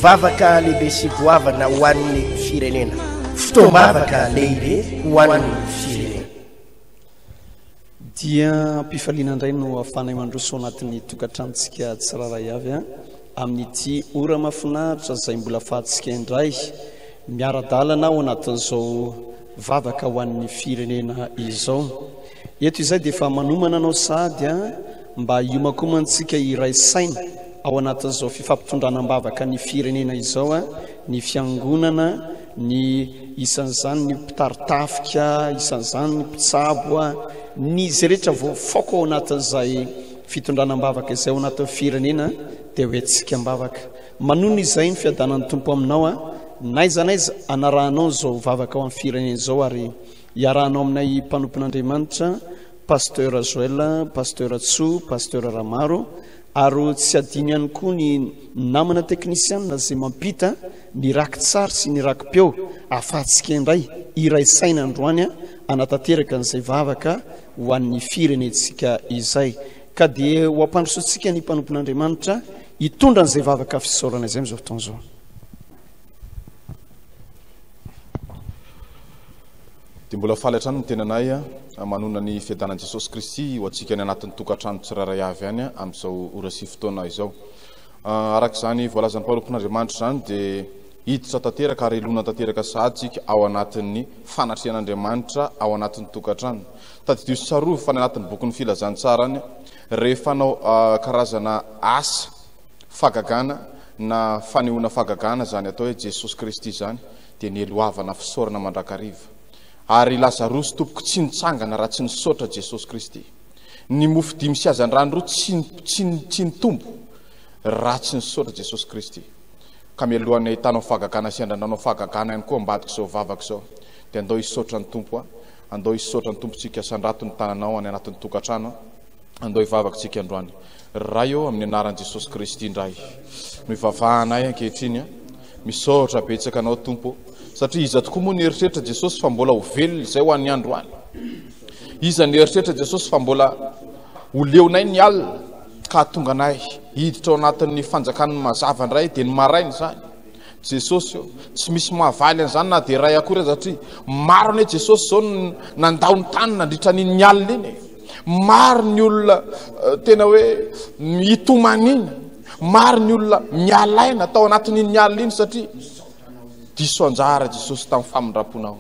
Vavaka lehibe sy goavana ho an'ny firenena. Fotoam-bavaka lehibe ho an'ny firenena. Dia am-pifaliana indray no ahafahanay mandroso ao anatin'ny tokantranontsika tsirairay avy amin'ity ora mahafinaritra izay mbola afahantsika indray miara-dalana ao anatin'izao vavaka ho an'ny firenena izao. Eto izay dia efa manomana anao sahady mba hiomankomantsika hiray saina ao anatin'izao fifampitondrana am-bavaka ny firenena izao, ny fiangonana, ny isan'izany ny mpitari-tafika, isan'izany ny mpitsabo, ny izay rehetra voafaoka ao anatin'izay fitondrana am-bavaka izay ao anatin'ny firenena dia ho entintsika am-bavaka. Manonona izay ny fiadanan'ny Tompo aminao, n'aiza n'aiza anarahanao izao vavaka ao amin'ny firenena izao ary Iarahanao aminay mpanompon'Andriamanitra, Pasteur Joël, Pasteur Tso, Pasteur Ramaro, ary tsy adino ihany koa ny namana teknisianina izay mampita ny raki-tsary sy ny raki-peo ahafahantsika indray hiray saina androany hanatanteraka an'izay vavaka ho an'ny firenentsika izay. Ka dia ho ampandrosoantsika ny mpanompon'Andriamanitra hitondra an'izay vavaka fisaorana izay amin'izao fotoana izao. Dia mbola faly hatrany ny tenanay manonona ny fiadanan'i Jesosy Kristy ho antsika any anatin'ny tokantrano tsirairay avy any amin'izao ora sy fotoana izao. Araka izany voalazan'ny mpanompon'Andriamanitra izany dia hiditra tanteraka ary hilona tanteraka sahady isika ao anatin'ny fanatrehan'Andriamanitra ao anatin'ny tokantrano. Tadidio sy tsarovy fa any anatin'ny bokin'ny filazantsara any rehefa hanao karazana asa fahagagana na fanehoana fahagagana izany atao hoe Jesosy Kristy izany dia nieloavana fisaorana mandrakariva. Ary Lazarosy tompoko tsy nitsangana raha tsy nisaotra Jesosy Kristy. Ny mofo dimy sy hazandrano roa tsy tsy tsy nitombo raha tsy nisaotra Jesosy Kristy. Ka mialohan'ny ahitanao fahagagana sy handrandrano fahagagana ihany koa ambadik'izao vavaka izao dia andao hisaotra ny Tompo a! Andao hisaotra ny Tompontsika sandrato ny tananao any anatin'ny tokantrano a! Andao hivavaka tsika androany. Ray ô, amin'ny anaran'i Jesosy Kristy indray no ivavahanay ankehitriny a. Misaotra betsaka Anao Tompo ô, satria iza tokoa moa nieritreritra Jesosy fa mbola ho velona izay ho an'ny androany? Iza nieritreritra Jesosy fa mbola ho leonay ny alina ka hahatonga anay hiditra ao anatin'ny fanjakan'ny mazava indray dia ny maraina izany? Jesosy ô, tsy misy mahavaly an'izany na dia iray akory aza satria maro anie Jesosy izao no nandao ny tany nandritra an'iny alina iny e. Maro ny olona eh, tena hoe mitomaniana, maro ny olona mialaina tao anatin'iny alina iny satria diso anjara Jesosy tamin'ny famindram-ponao.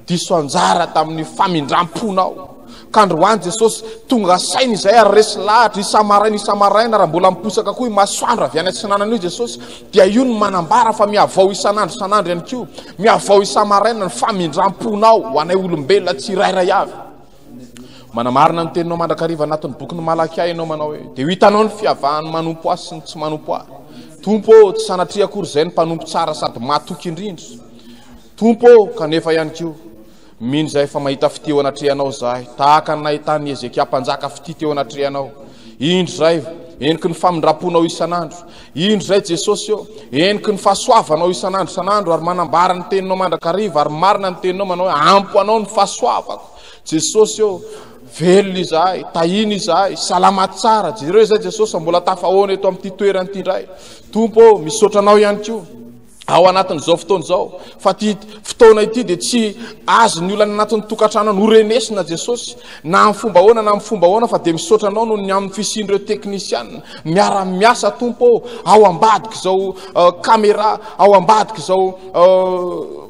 Diso anjara tamin'ny famindram-ponao. Ka androany Jesosy tonga saina izay ary resy lahatra isa-maraina isa-maraina raha mbola miposaka koa i masoandro avy any atsinanana io Jesosy dia io no manambara fa mihavao isan'andro isan'andro ihany koa mihavao isa-maraina ny famindram-ponao ho anay olombelona tsirairay avy. Manamarina ny teninao mandrakariva anatin'ny bokin'ny Malakia ianao manao hoe dia ho hitanao ny fiavahan'ny manompo ahy sy ny tsy manompo ahy. Tompo ô, tsy sanatria akory izay ny mpanompo tsara sady mahatoky indrindra. Tompo ô, kanefa ihany koa, mino izahay fa mahita fitia eo anatrehanao izahay, tahaka ny nahitan'i Hezekia mpanjaka fitia teo anatrehanao. Indro izahay, heniky ny famindram-ponao isan'andro. Indro izahay, Jesosy ô, heniky ny fahasoavanao isan'andro isan'andro, ary manambara ny teninao mandrakariva, ary marina ny teninao manao hoe, Ampy ho anao ny fahasoavako. Jesosy ô, velona izahay, tahina izahay, salama tsara. Jereo izahay, Jesosy, fa mbola tafahoana eto amin'ity toerana ity indray. Tompo ô, misaotra anao ihany koa. ao anatin'izao fotoana izao fa ity fotoana ity dia tsy azon'ny olona any anatin'ny tokantrano no renesina Jesosy na amin'ny fomba ahoana na amin'ny fomba ahoana fa dia misaotra anao noho ny amin'ny fisian'ireo teknisianina miara-miasa Tompo ô ao ambadik'izao euh, caméra ao ambadik'izao euh,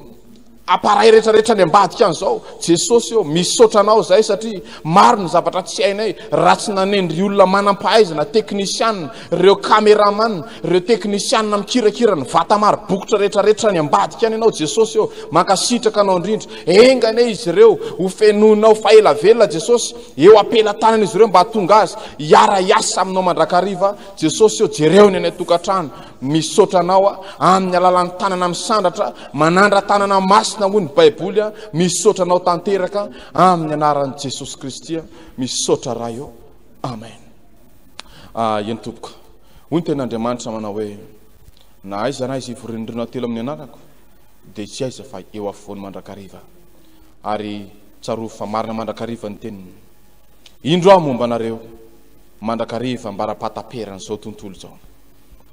Appareil rehetra rehetra any ambadika any zao. Jesosy ô, misaotra anao zahay satria maro ny zavatra tsy hainay raha tsy nanendry olona manam-pahaizana, teknisianina, ireo cameraman, ireo teknisianina mikirakira ny vata maro bokotra rehetra rehetra any ambadika any ianao Jesosy ô. Mankasitraka anao indrindra. Enga anie izy ireo ho fenoinao fahela velona Jesosy eo am-pelatanan'izy ireo mba hahatonga azy hiara-hiasa aminao mandrakariva Jesosy ô. Jereo ny any an-tokantrano. Misaotra anao aho amin'ny alalan'ny tanana misandratra, manandra-tanana masina hoy ny Baiboly a, misaotra anao tanteraka amin'ny anaran'i Jesosy Kristy a, misaotra Ray ô. Amen. Ah, eny tompoko. Hoy ny tenin'Andriamanitra manao hoe, na aiza na aiza ivorian'ireo telo amin'ny anarako, dia tsy aiza fa eo afovoany mandrakariva. Ary tsarovy fa marina mandrakariva ny teniny. Indro aho momba anareo mandrakariva ambara-pahataperan'izao tontolo izao.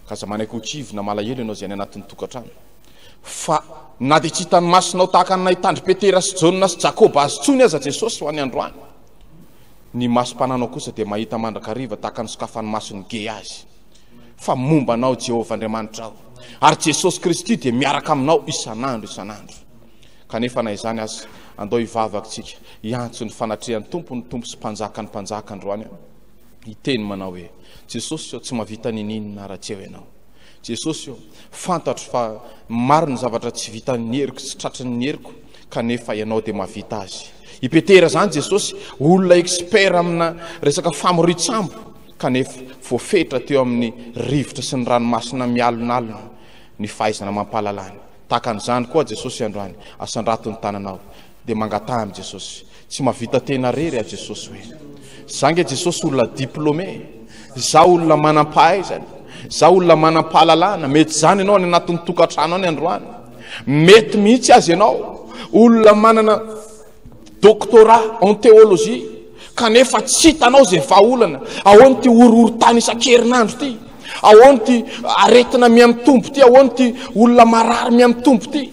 Ka aza manaiky ho kivy na malahelo ianao izay any anatin'ny tokantrano. Fa na dia tsy hitan'ny masonao tahaka ny nahitan-dry Petera sy Jaona sy Jakoba azy intsony aza Jesosy ho any androany, ny masom-pananao kosa dia mahita mandrakariva tahaka ny sokafan'ny mason'i Gehazy. Fa momba anao Jehovah Andriamanitrao, ary Jesosy Kristy dia miaraka aminao isan'andro isan'andro. Kanefa na izany aza, andao hivavaka isika, hiantso ny fanatrehan'ny Tompo ny Tompo sy Mpanjakan'ny mpanjaka androany, hiteny manao hoe, Jesosy ô, tsy mahavita ninininona raha tsy eo Ianao. Jesosy ô, fantatro fa maro ny zavatra tsy vitan'ny heriko, tsy tratrin'ny heriko, kanefa Ianao dia mahavita azy. I Petera izany Jesosy, olona expert amina resaka famorian-tsambo, kanefa voafetra teo amin'ny rivotra sy ny ranomasina mialonalona ny fahaizana amam-pahalalany. Tahaka an'izany koa Jesosy androany, asandrato ny tananao, dia mangataha amin'i Jesosy. Tsy mahavita tena rery aho Jesosy hoe. Za nge Jesosy olona diplômé, za olona manam-pahaizana, za olona manam-pahalalana, mety izany ianao any anatin'ny tokantrano any androany. Mety mihitsy aza ianao, olona manana doctorat en théologie, kanefa tsy hitanao izay vahaolana. Ahoana ity horohorontany isan-kerinandro ity? Ahoana ity aretina mihamitombo ity? Ahoana ity olona marary mihamitombo ity?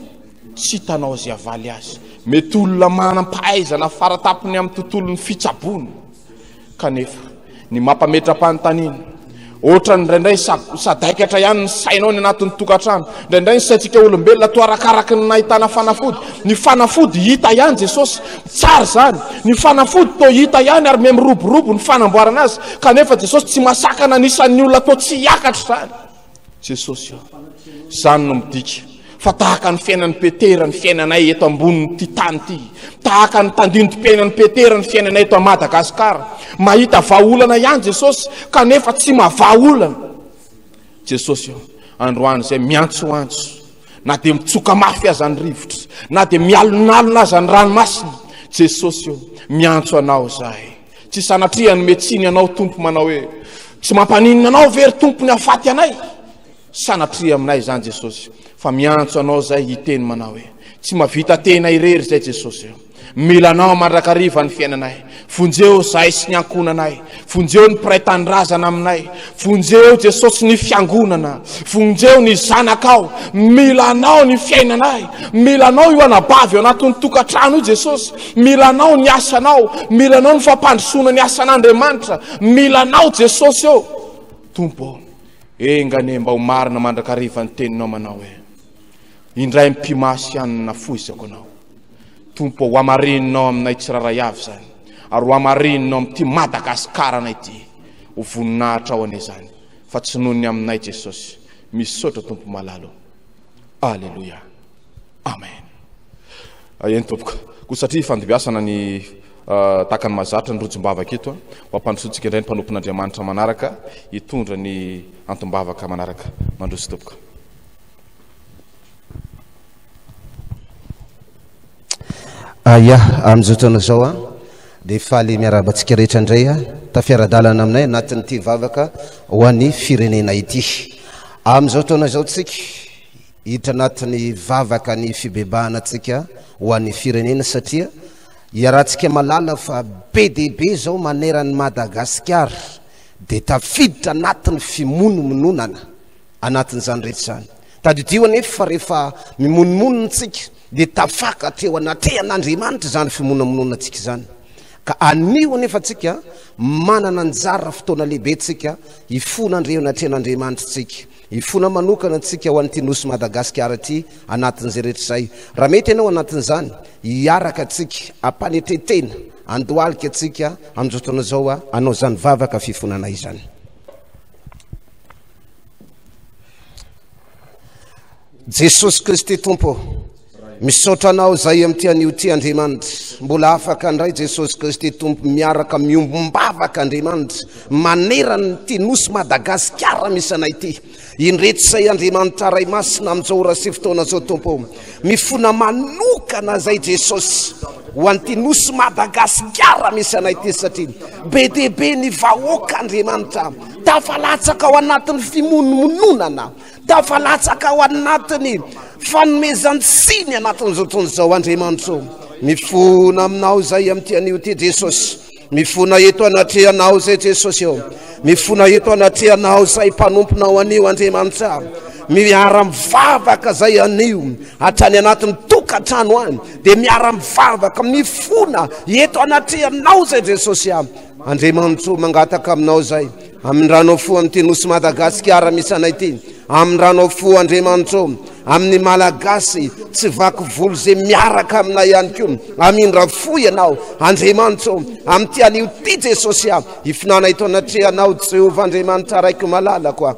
Tsy hitanao izay havaly azy. Mety olona manam-pahaizana faratapony amin'ny tontolon'ny fitsaboana. Kanefa, ny mampametra-panontaniana, ohatran'ny indraindray sadaikatra ihany ny sainao any anatin'ny tokantrano. Indraindray ny saintsika olombelona toa arakaraky ny nahitana fanafody. Ny fanafody hita ihany Jesosy, tsara izany. Ny fanafody toa hita ihany ary miha-miroborobo ny fanamboarana azy. Kanefa Jesosy tsy mahasakana ny isan'ny olona toa tsy hiakatra izany. Jesosy ô! Izany no midika fa tahaka ny fiainan'i Petera ny fiainanay eto ambonin'ity tany ity. Tahaka ny tandindom-piainan'i Petera ny fiainanay eto Madagasikara. Mahita vahaolana ihany Jesosy, kanefa tsy mahavaha olana. Jesosy ô, androany izay miantsoantso, na dia mitsoka mafy aza ny rivotra, na dia mialonalona aza ny ranomasina, Jesosy ô, miantso Anao izahay. Tsy sanatria hanome tsiny anao Tompo manao hoe, Tsy mampaninona anao ve ry Tompo ny hahafaty anay? Sanatria aminay izany Jesosy, fa miantso anao izay hiteny manao hoe, Tsy mahavita tena irery izay Jesosy ô. Mila anao mandrakariva ny fiainanay. Vonjeo izahay sy ny ankohonanay. Vonjeo ny mpiray tanindrazana aminay. Vonjeo Jesosy ny fiangonana. Vonjeo ny zanakao. Mila anao ny fiainanay. Mila anao io anabavy ao anatin'ny tokantrano io Jesosy. Mila anao ny asanao, mila anao ny fampandrosoana ny asan'Andriamanitra, mila anao Jesosy ô. Tompo ô, enga anie mba ho marina mandrakariva ny teninao manao hoe, indray mipimasy ihany no nafoizako anao. Tompo ô, ho hamarininao aminay tsirairay avy izany, ary ho hamarininao amin'ity Madagasikara-nay ity. Ho voninahitrao anie izany, fa tsy noho ny aminay Jesosy. Misaotra Tompo malala ô. Aleloia. Amen. Eny tompoko. Koa satria ifandimbiasana ny tahaka ny mahazatra ny rojom-bavaka eto, ho ampandrosoantsika indray ny mpanompon'Andriamanitra manaraka hitondra ny antom-bavaka manaraka. Mandroso tompoko. Aya, amin'izao fotoana izao a, dia faly miarahaba antsika rehetra indray a, tafiara-dalana aminay anatin'ity vavaka ho an'ny firenena ity. Amin'izao fotoana izao tsika Hiditra anatin'ny vavaka ny fibebahana antsika ho an'ny firenena satria iarahantsika malala fa be dia be izao maneran'i Madagasikara dia tafiditra anatin'ny fimonomononana anatin'izany rehetra izany. Tadidio anefa fa rehefa mimonomonona isika dia tafakatra eo anatrehan'Andriamanitra izany fimonomononantsika izany. Ka anio anefa tsika manana anjara fotoana lehibe tsika hifona andre eo anatrehan'Andriamanitra tsika. Hifona manokana antsika ho an'ity Nosy Madagasikara ity anatin'izay rehetra izay. Raha mety ianao anatin'izany, hiaraka antsika, ampanetren-tena, andohalika antsika amin'izao fotoana izao hanao izany vavaka fifonana izany. Jesosy Kristy Tompo ô, misaotra Anao izay amin'ity anio ity Andriamanitra. Mbola afaka indray Jesosy Kristy Tompo miaraka miombom-bavaka Andriamanitra manerana ity nosy Madagasikara misy anay ity. Indreto izay Andriamanitra Ray Masina amin'izao ora sy fotoana izao Tompo ô. Mifona manokana izay Jesosy ho an'ity nosy Madagasikara misy anay ity satria be dia be ny vahoaka Andriamanitra tafalatsaka ao anatin'ny fimonomononana Tafalatsaka ao anatin'ny fanomezan-tsiny anatin'izao tontolo izao Andriamanitra ô. Mifona aminao izay amin'ity anio ity Jesosy. Mifona eto anatrehanao izay Jesosy ô. Mifona eto anatrehanao izay mpanomponao anio Andriamanitra. Miara-mivavaka izay anio hatrany anatin'ny tokantrano any dia miara-mivavaka mifona eto anatrehanao izay Jesosy a. Andriamanitro mangataka aminao izay Amindranao fo amin'ity nosy Madagasikara misy anay ity. Amindranao fo Andriamanitra ô, amin'ny Malagasy tsy vaky volo izay miaraka aminay ihany koa. Amindra fo Ianao Andriamanitra ô, amin'ity anio ity Jesosy a. Ifinana eto anatrehanao Jehovah Andriamanitra Raiko malalako a.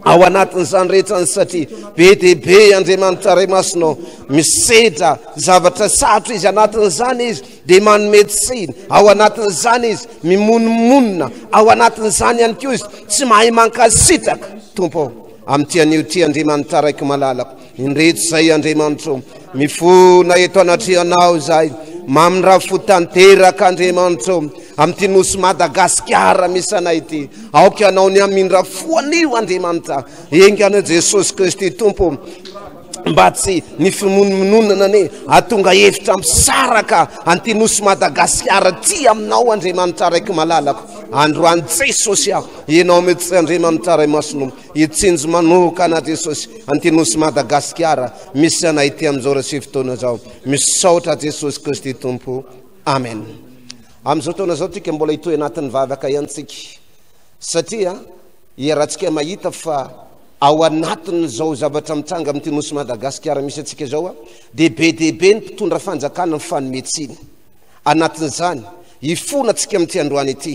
Ao anatin'izany rehetra ny satria be dia be Andriamanitra Ray Masina ô, misedra zavatra sarotra izy anatin'izany izy. dia manome tsiny ao anatin'izany izy, mimonomonona ao anatin'izany ihany koa izy, tsy mahay mankasitraka. Tompo ô, amin'ity anio ity Andriamanitra Raiko malalako, indreto izay Andriamanitro, mifona eto anatrehanao izahay, mamindra fo tanteraka Andriamanitro, amin'ity nosy Madagasikara misy anay ity, aoka Ianao ny hamindra fo anio Andriamanitra, enga anie Jesosy Kristy Tompo, mba tsy ny fimonomononana anie atonga hevitra misaraka an'ity nosy Madagasikara ty aminao Andriamanitra Raiko malalako androany Jesosy aho ianao mihitsy Andriamanitra Ray Masina hitsinjo manokana Jesosy an'ity nosy Madagasikara misy anay ity amin'izao rasy fotoana izao misaotra Jesosy Kristy Tompo amen. Amin'izao taona izao tika mbola hitohy anatin'ny vavaka ihany tsika satria iarahantsika mahita fa Ao anatin'izao zavatra mitranga amin'ity Nosy Madagasikara misy antsika izao dia be dia be ny mpitondra fanjakana mifanome tsiny. Anatin'izany, hifona antsika amin'ity androany ity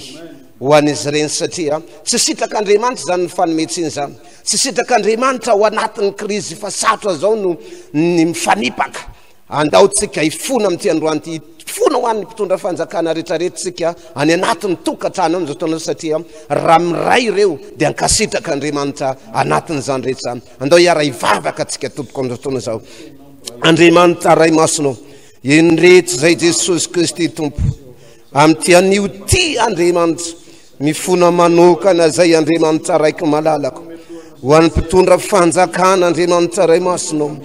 ho an'izy ireny satria tsy sitrak'Andriamanitra izany mifanome tsiny izany. Tsy sitrak'Andriamanitra ao anatin'ny krizy efa sarotra izao no ny mifanipaka. Andao tsika hifona amin'ity androany ity, hifona ho an'ny mpitondra fanjakana rehetrarehetra tsika any anatin'ny tokantrano amin'izao taona izao satria raha miray ireo dia ankasitraka Andriamanitra anatin'izany rehetra izany. Andao hiara-hivavaka tsika tompoko amin'izao taona izao. Andriamanitra Ray Masina ô, indreto izay Jesosy Kristy Tompo amin'ity anio ity Andriamanitra. Mifona manokana izay Andriamanitra Raiko malalako ho an'ny mpitondra fanjakana Andriamanitra Ray Masina ô.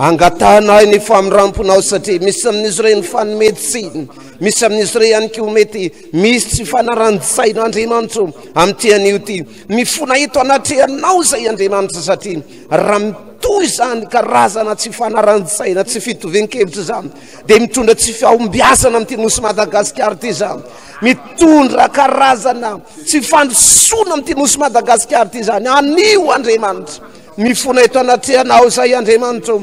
Angatahana ahy ny famindramponao satria misy amin'izy ireny fanome tsiny, misy amin'izy ireny ihany koa mety misy tsy fanaran-tsaina Andriamanitra ô amin'ity anio ity. Mifona eto anatrehanao izay Andriamanitra satria raha mitohy izany karazana tsy fanaran-tsaina, tsy fitovian-kevitra izany dia mitondra tsy fahombiazana amin'ity nosy Madagasikara ity izany. Mitondra karazana tsy fandrosoana amin'ity nosy Madagasikara ity izany. Anio Andriamanitra, mifona eto anatrehanao izay Andriamanitra o.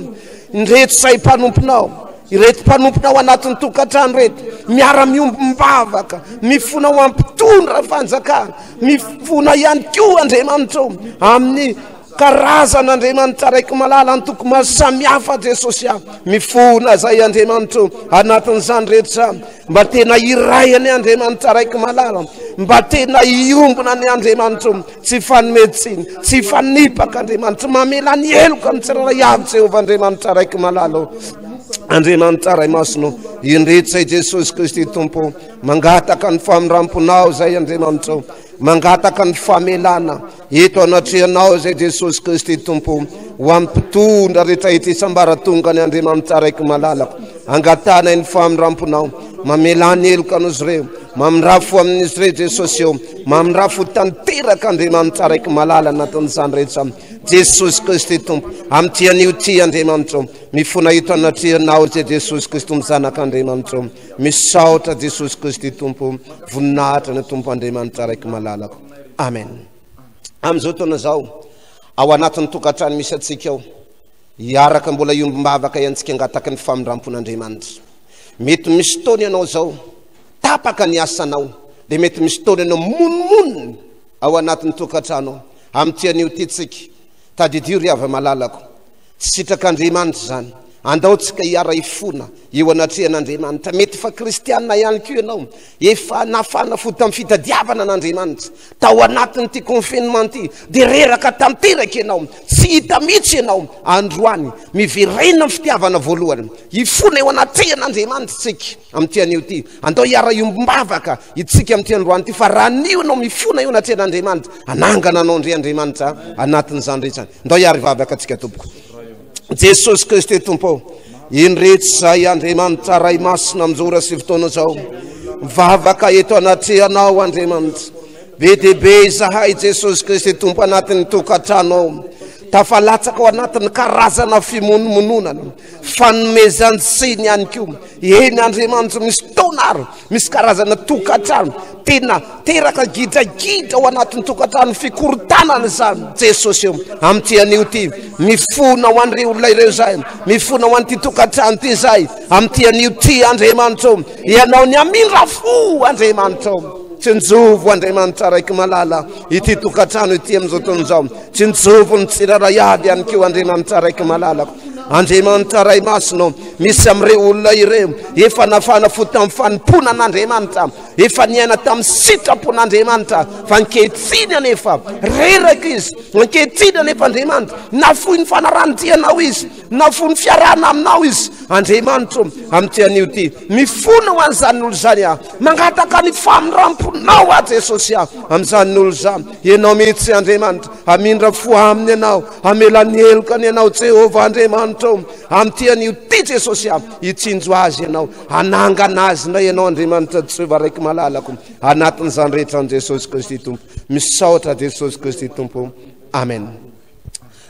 Ireto izay mpanomponao, ireto mpanomponao anatin'ny tokantrano ireto, miara-miombom-bavaka, mifona ho ampitondra fanjakana, mifona ihany koa Andriamanitra o, amin'ny karazana Andriamanitra Raiko malala antoko maro samihafa Jesosy a. Mifona izay Andriamanitra o, anatin'izany rehetra izany. Mba tena iray anie Andriamanitra Raiko malala, mba tena hiombona anie Andriamanitra, tsy hifanome tsiny, tsy hifanipaka Andriamanitra, mamela ny heloka amin'ny tsirairay avy Jehovah Andriamanitra Raiko malala ô. Andriamanitra Ray Masina ô, indreto izay Jesosy Kristy Tompo, mangataka ny famindramponao izay Andriamanitra ô, mangataka ny famelana Eto anatrehanao izay Jesosy Kristy Tompo, ho an'ny mpitondra rehetra eto isam-baratongany Andriamanitra Raiko malalako, angatahanay ny famindramponao, mamelà ny heloka an'izy ireo, mamindrà fo amin'izy ireo Jesosy eo, mamindrà fo tanteraka Andriamanitra Raiko malala anatin'izany rehetra Jesosy Kristy Tompo, amin'ity anio ity Andriamanitra, mifona eto anatrehanao izay Jesosy Kristy Tompo Zanak'Andriamanitra, misaotra Jesosy Kristy Tompo, voninahitra ny Tompo Andriamanitra Raiko malalako. Amen. Amin'izao taona izao, ao anatin'ny tokantrano misy antsika ao, hiaraka mbola hiombom-bavaka iantsika hangataka ny famindrampon'Andriamanitra. Mety misy taona ianao izao, tapaka ny asanao, dia mety misy taona ianao monomonona ao anatin'ny tokantrano ao. Amin'ity anio ity tsika, tadidio ry hava-malalako, Tsy sitrak'Andriamanitra izany. Andao tsika hiara-hifona eo anatrehan'Andriamanitra. Mety efa kristiana ihany koa ianao, efa nafana fo tamin'ny fitadiavana an'Andriamanitra. Tao anatin'ity confinement ity dia reraka tanteraka ianao, tsy hita mihitsy ianao. Androany, miverena amin'ny fitiavana voalohany. Hifona eo anatrehan'Andriamanitra isika amin'ity anio ity. Andao hiara-hiombom-bavaka itsika amin'ity androany ity, fa raha anio ianao mifona eo anatrehan'Andriamanitra, hanangana anao indray Andriamanitra anatin'izany rehetra izany. Ndao hiary vavaka antsika tompoko. Jesosy Kristy Tompo ô, indreto izay Andriamanitra Ray Masina amin'izao ora sy fotoana izao. Vavaka eto anatrehanao Andriamanitra. Be dia be izahay Jesosy Kristy Tompo anatin'ny tokantrano ao. Tafalatsaka ao anatin'ny karazana fimonomononana, fanomezan-tsiny ihany koa. Eny Andriamanitra, misy taona ary misy karazana tokantrano tena teraka gidragidra ao anatin'ny tokantrano fikorontanana izany. Jesosy eo amin'ity anio ity, mifona ho an'ireo olona ireo izahay, mifona ho an'ity tokantrano ity izahay amin'ity anio ity Andriamanitra o. Ianao ny hamindra fo Andriamanitra o. Tsinjovo Andriamanitra Raiko malala ity tokantrano ity amin'izao tontolo izao. Tsinjovo ny tsirairay avy ihany koa Andriamanitra Raiko malalako. Andriamanitra Ray Masina o, misy amin'ireo olona ireo efa nafana fo tamin'ny fanompoana an'Andriamanitra, efa niaina tamin'ny sitrapon'Andriamanitra, fa ankehitriny anefa reraka izy, ankehitriny anefa Andriamanitra nafoy ny fanarahan-dia anao izy, Nafoy ny fiarahana aminao izy, Andriamanitro, amin'ity anio ity. Mifona ho an'izany olona izany aho. Mangataka ny famindram-ponao aho, Jesosy aho, amin'izany olona izany. Ianao mihitsy, Andriamanitra, hamindra fo aminy Ianao, hamela ny helokany Ianao, Jehovah Andriamanitro. Amin'ity anio ity, Jesosy aho, hitsinjo azy Ianao, hanangana azy indray Ianao, Andriamanitra Jehovah Raiko malalako, anatin'izany rehetra an'i Jesosy Kristy Tompo. Misaotra Jesosy Kristy Tompo. Amen.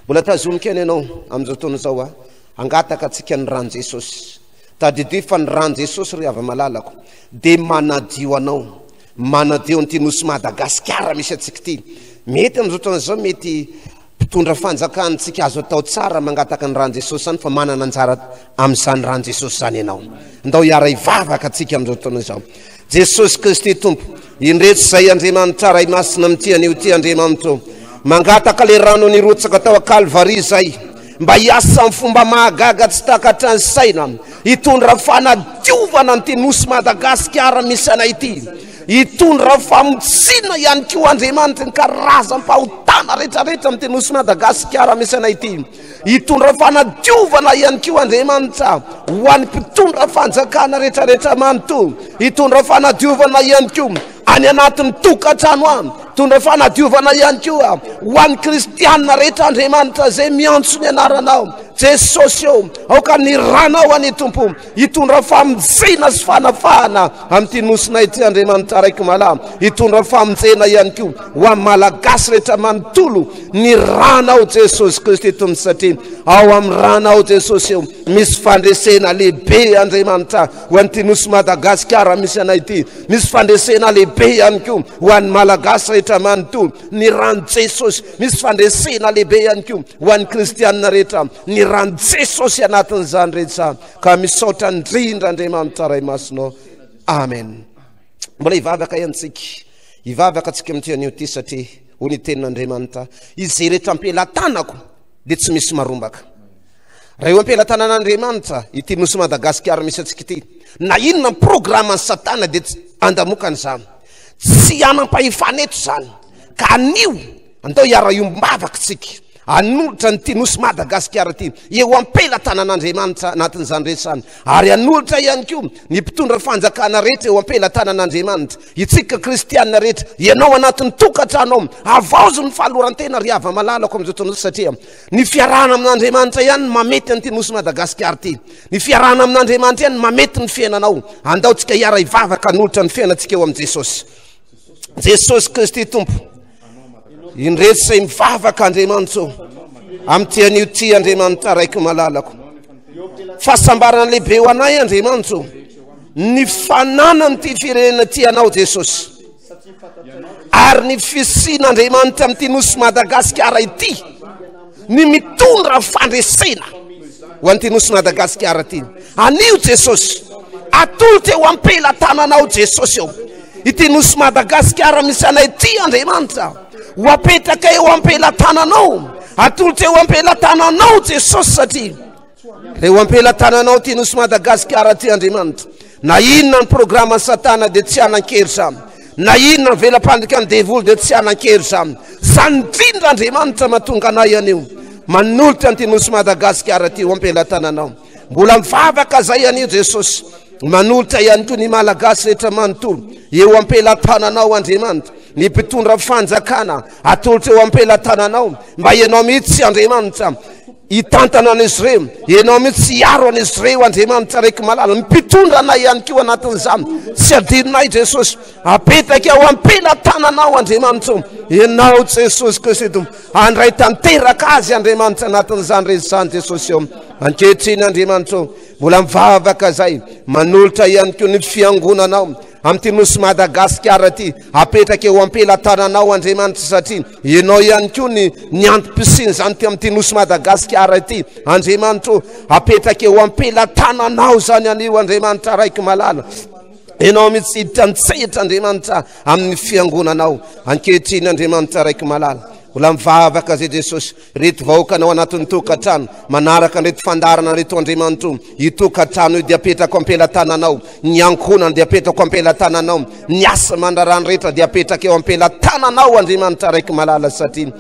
Mbola tazomiko ihany ianao amin'izao fotoana izao a. Hangataka antsika ny ran'i Jesosy. Tadidio fa ny ran'i Jesosy ry hava-malalako dia manadio anao, manadio an'ity nosy Madagasikara misy antsika ity. Mety amin'izao fotoana izao mety mpitondra fanjakantsika azo atao tsara mangataka ny ran'i Jesosy izany fa manana anjara amin'izany ran'i Jesosy izany ianao. Ndao hiara-hivavaka antsika amin'izao fotoana izao. Jesosy Kristy Tompo, indreto izay Andriamanitra Ray Masina mitia anio ity Andriamanitra ô. Mangataka le rano nirotsaka tao Kalvary izay mba hiasa amin'ny fomba mahagaga tsy takatra ny saina, hitondra fanadiovana an'ity nosy Madagasikara misy anay ity, hitondra famonjena ihany koa Andriamanitra ny karazam-pahotana rehetrarehetra amin'ity nosy Madagasikara misy anay ity. Hitondra fanadiovana ihany koa Andriamanitra ho an'ny mpitondra fanjakana rehetrarehetra manontolo. Hitondra fanadiovana ihany koa any anatin'ny tokantrano any. Hitondra fanadiovana ihany koa ho an'ny kristianina rehetra Andriamanitra izay miantso ny anaranao. Jesosy ô, aoka ny ranao anie Tompo hitondra famonjena sy fanafahana amin'ity nosinay ity Andriamanitra Raiko malala. Hitondra famonjena ihany koa ho an'ny Malagasy rehetra manontolo ny ranao Jesosy Kristy Tompo satria ao amin'ny ranao Jesosy eo misy fandresena lehibe Andriamanitra ho an'ity nosy Madagasikara misy anay ity. Misy fandresena lehibe ihany koa ho an'ny Malagasy rehetra manontolo ny ran'i Jesosy. Misy fandresena lehibe ihany koa ho an'ny kristianina rehetra ny ran'i Jesosy anatin'izany rehetra izany. Ka misaotra indrindra Andriamanitra Ray Masinao. Amen. Mbola hivavaka ihany tsika. Hivavaka tsika amin'ity anio ity satria hoy ny tenin'Andriamanitra, izay rehetra am-pelatanako dia tsy misy marombaka. Raha eo am-pelatanan'Andriamanitra ity nosy Madagasikara misy antsika ity, na inona ny programan'i Satana dia tsy andamokany izany. Tsy hanam-pahefana eto izany. Ka anio Andao hiara-hiombom-bavaka isika hanolotra an'ity nosy Madagasikara ity eo am-pelatanan'Andriamanitra anatin'izany rehetra izany, ary hanolotra ihany koa ny mpitondra fanjakana rehetra eo am-pelatanan'Andriamanitra, itsika kristiana rehetra, ianao anatin'ny tokantranao, havaozy ny fanoloran-tena ry hava-malalako amin'izao fotoana izao, satria ny fiarahana amin'Andriamanitra ihany no mamety an'ity nosy Madagasikara ity, ny fiarahana amin'Andriamanitra ihany no mamety ny fiainanao. Andao tsika hiara-hivavaka hanolotra ny fiainantsika eo amin'i Jesosy. Jesosy Kristy Tompo. Indreto izay mivavaka Andriamanitra ô. Amin'ity anio ity Andriamanitra Raiko malalako. Fahasambarana lehibe ho anay Andriamanitra ô. Ny fananan'ity firenena ity anao Jesosy. Ary ny fisian'Andriamanitra amin'ity nosy Madagasikara ity ny mitondra fandresena ho an'ity nosy Madagasikara ity. Anio Jesosy, atolotra eo am-pelatananao Jesosy eo. Ity nosy Madagasikara misy anay ity Andriamanitra, ho apetraka eo am-pelatananao, atolotra eo am-pelatananao Jesosy satria reo am-pelatananao ity nosy Madagasikara ity Andriamanitra. Na inona ny programan'i Satana dia tsy hanan-kery izany. Na inona ny vela-pandrikan'ny devoly dia tsy hanan-kery izany. Izany indrindra Andriamanitra mahatonga anay anio manolotra an'ity nosy Madagasikara ity ho am-pelatananao. Mbola mivavaka zay anio Jesosy. Manolotra ihany koa ny Malagasy rehetra manontolo eo am-pelatananao Andriamanitra. Ny mpitondra fanjakana atolotra eo am-pelatananao mba ianao mihitsy Andriamanitra. Hitantana an'izy ireo. Ianao mihitsy hiaro an'izy ireo, Andriamanitra Raiko malala. Mpitondra anay ihany koa anatin'izany. Tsy adinonay Jesosy. Apetraka ao am-pelatananao Andriamanitra o. Ianao Jesosy Kristy Tompo. Handray tanteraka azy Andriamanitra anatin'izany rehetra izany Jesosy o. Ankehitriny Andriamanitra o, mbola mivavaka izay, manolotra ihany koa ny fiangonanao. Amin'ity nosy Madagasikara ity, apetraka eo am-pelatananao Andriamanitra satria Ianao ihany koa ny ny antom-pisian'izany ity amin'ity nosy Madagasikara ity. Andriamanitra o, apetraka eo am-pelatananao izany anio Andriamanitra Raiko malala. Ianao mihitsy hiditra an-tsehatra Andriamanitra amin'ny fiangonanao. Ankehitriny Andriamanitra Raiko malala. Mbola mivavaka zay Jesosy. Reto vahoakanao anatin'ny tokantrano, manaraka an'ireto fandaharana ireto Andriamanitra o, io tokantrano io dia apetrako am-pelatananao, ny ankohonana dia apetrako am-pelatananao, ny asa aman-draharaha rehetra dia apetraka eo am-pelatananao Andriamanitra Raiko malala satria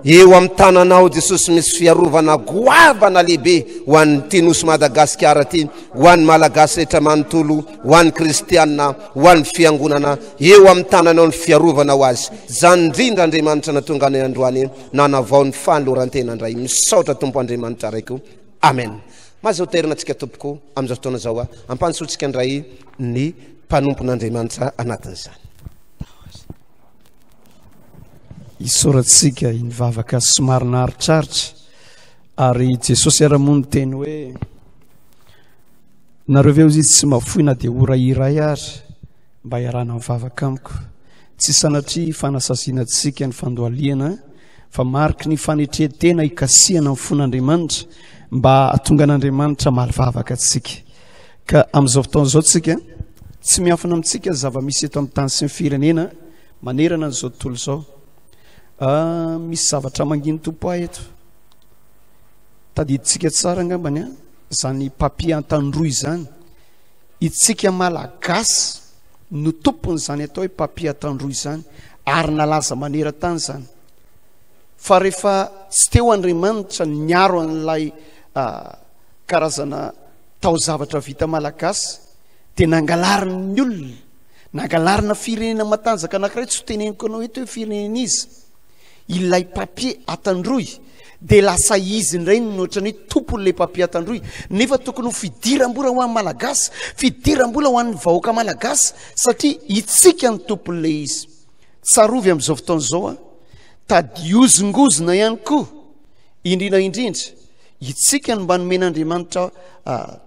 eo amin'ny tananao Jesosy misy fiarovana goavana lehibe ho an'ity nosy Madagasikara ity, ho an'ny Malagasy rehetra manontolo, ho an'ny Kristianina, ho an'ny fiangonana, eo amin'ny tananao ny fiarovana ho azy. Izany indrindra Andriamanitra natonga anay androany. Nanavao ny fanoloran-tena indray. Misaotra Tompo Andriamanitra Raiko. Amen. Mazoa tairina antsika tompoko amin'izao fotoana izao. Ampandrosoantsika indray ny mpanompon'Andriamanitra anatin'izany. Isaorantsika iny vavaka somary naharitraritra ary Jesosy ara moa niteny hoe nareo ve hozy izy tsy mafoy na dia ora iray ary Mba hiarahana mivavaka amiko. Tsy sanatria fanasaziana antsika ny fandohalihana fa mariky ny fanetren-tena hikasihana ny fon'Andriamanitra mba hahatonga an'Andriamanitra hamaly vavaka antsika. Ka amin'izao fotoana izao tsika, tsy miafina amintsika ny zava-misy eto amin'ny tany sy ny firenena manerana an'izao tontolo izao. Ah, misy zavatra manginy tompo ahy eto. Tadidintsika tsara angambany an, izany papier antandroy izany. Itsika Malagasy no tompon'izany atao hoe papier Antandroy izany ary nalaza maneran-tany izany. Fa rehefa tsy teo Andriamanitra niaro an'ilay karazana taozavatra vita malagasy dia nangalarin'ny olona, nangalarina firenena matanjaka anankiray, tsy ho teneniko anao eto hoe firenena iza. ilay papier Antandroy dia lasa izy indray no ohatran'ny hoe tompon'ilay papier Antandroy nefa tokony ho fidiram-bola ho an'ny Malagasy, fidiram-bola ho an'ny vahoaka Malagasy satria itsika no tompon'ilay izy. Tsarovy amin'izao fotoana izao a, tady hozongozona ihany koa, indrindra indrindra, itsika no mba nomen'Andriamanitra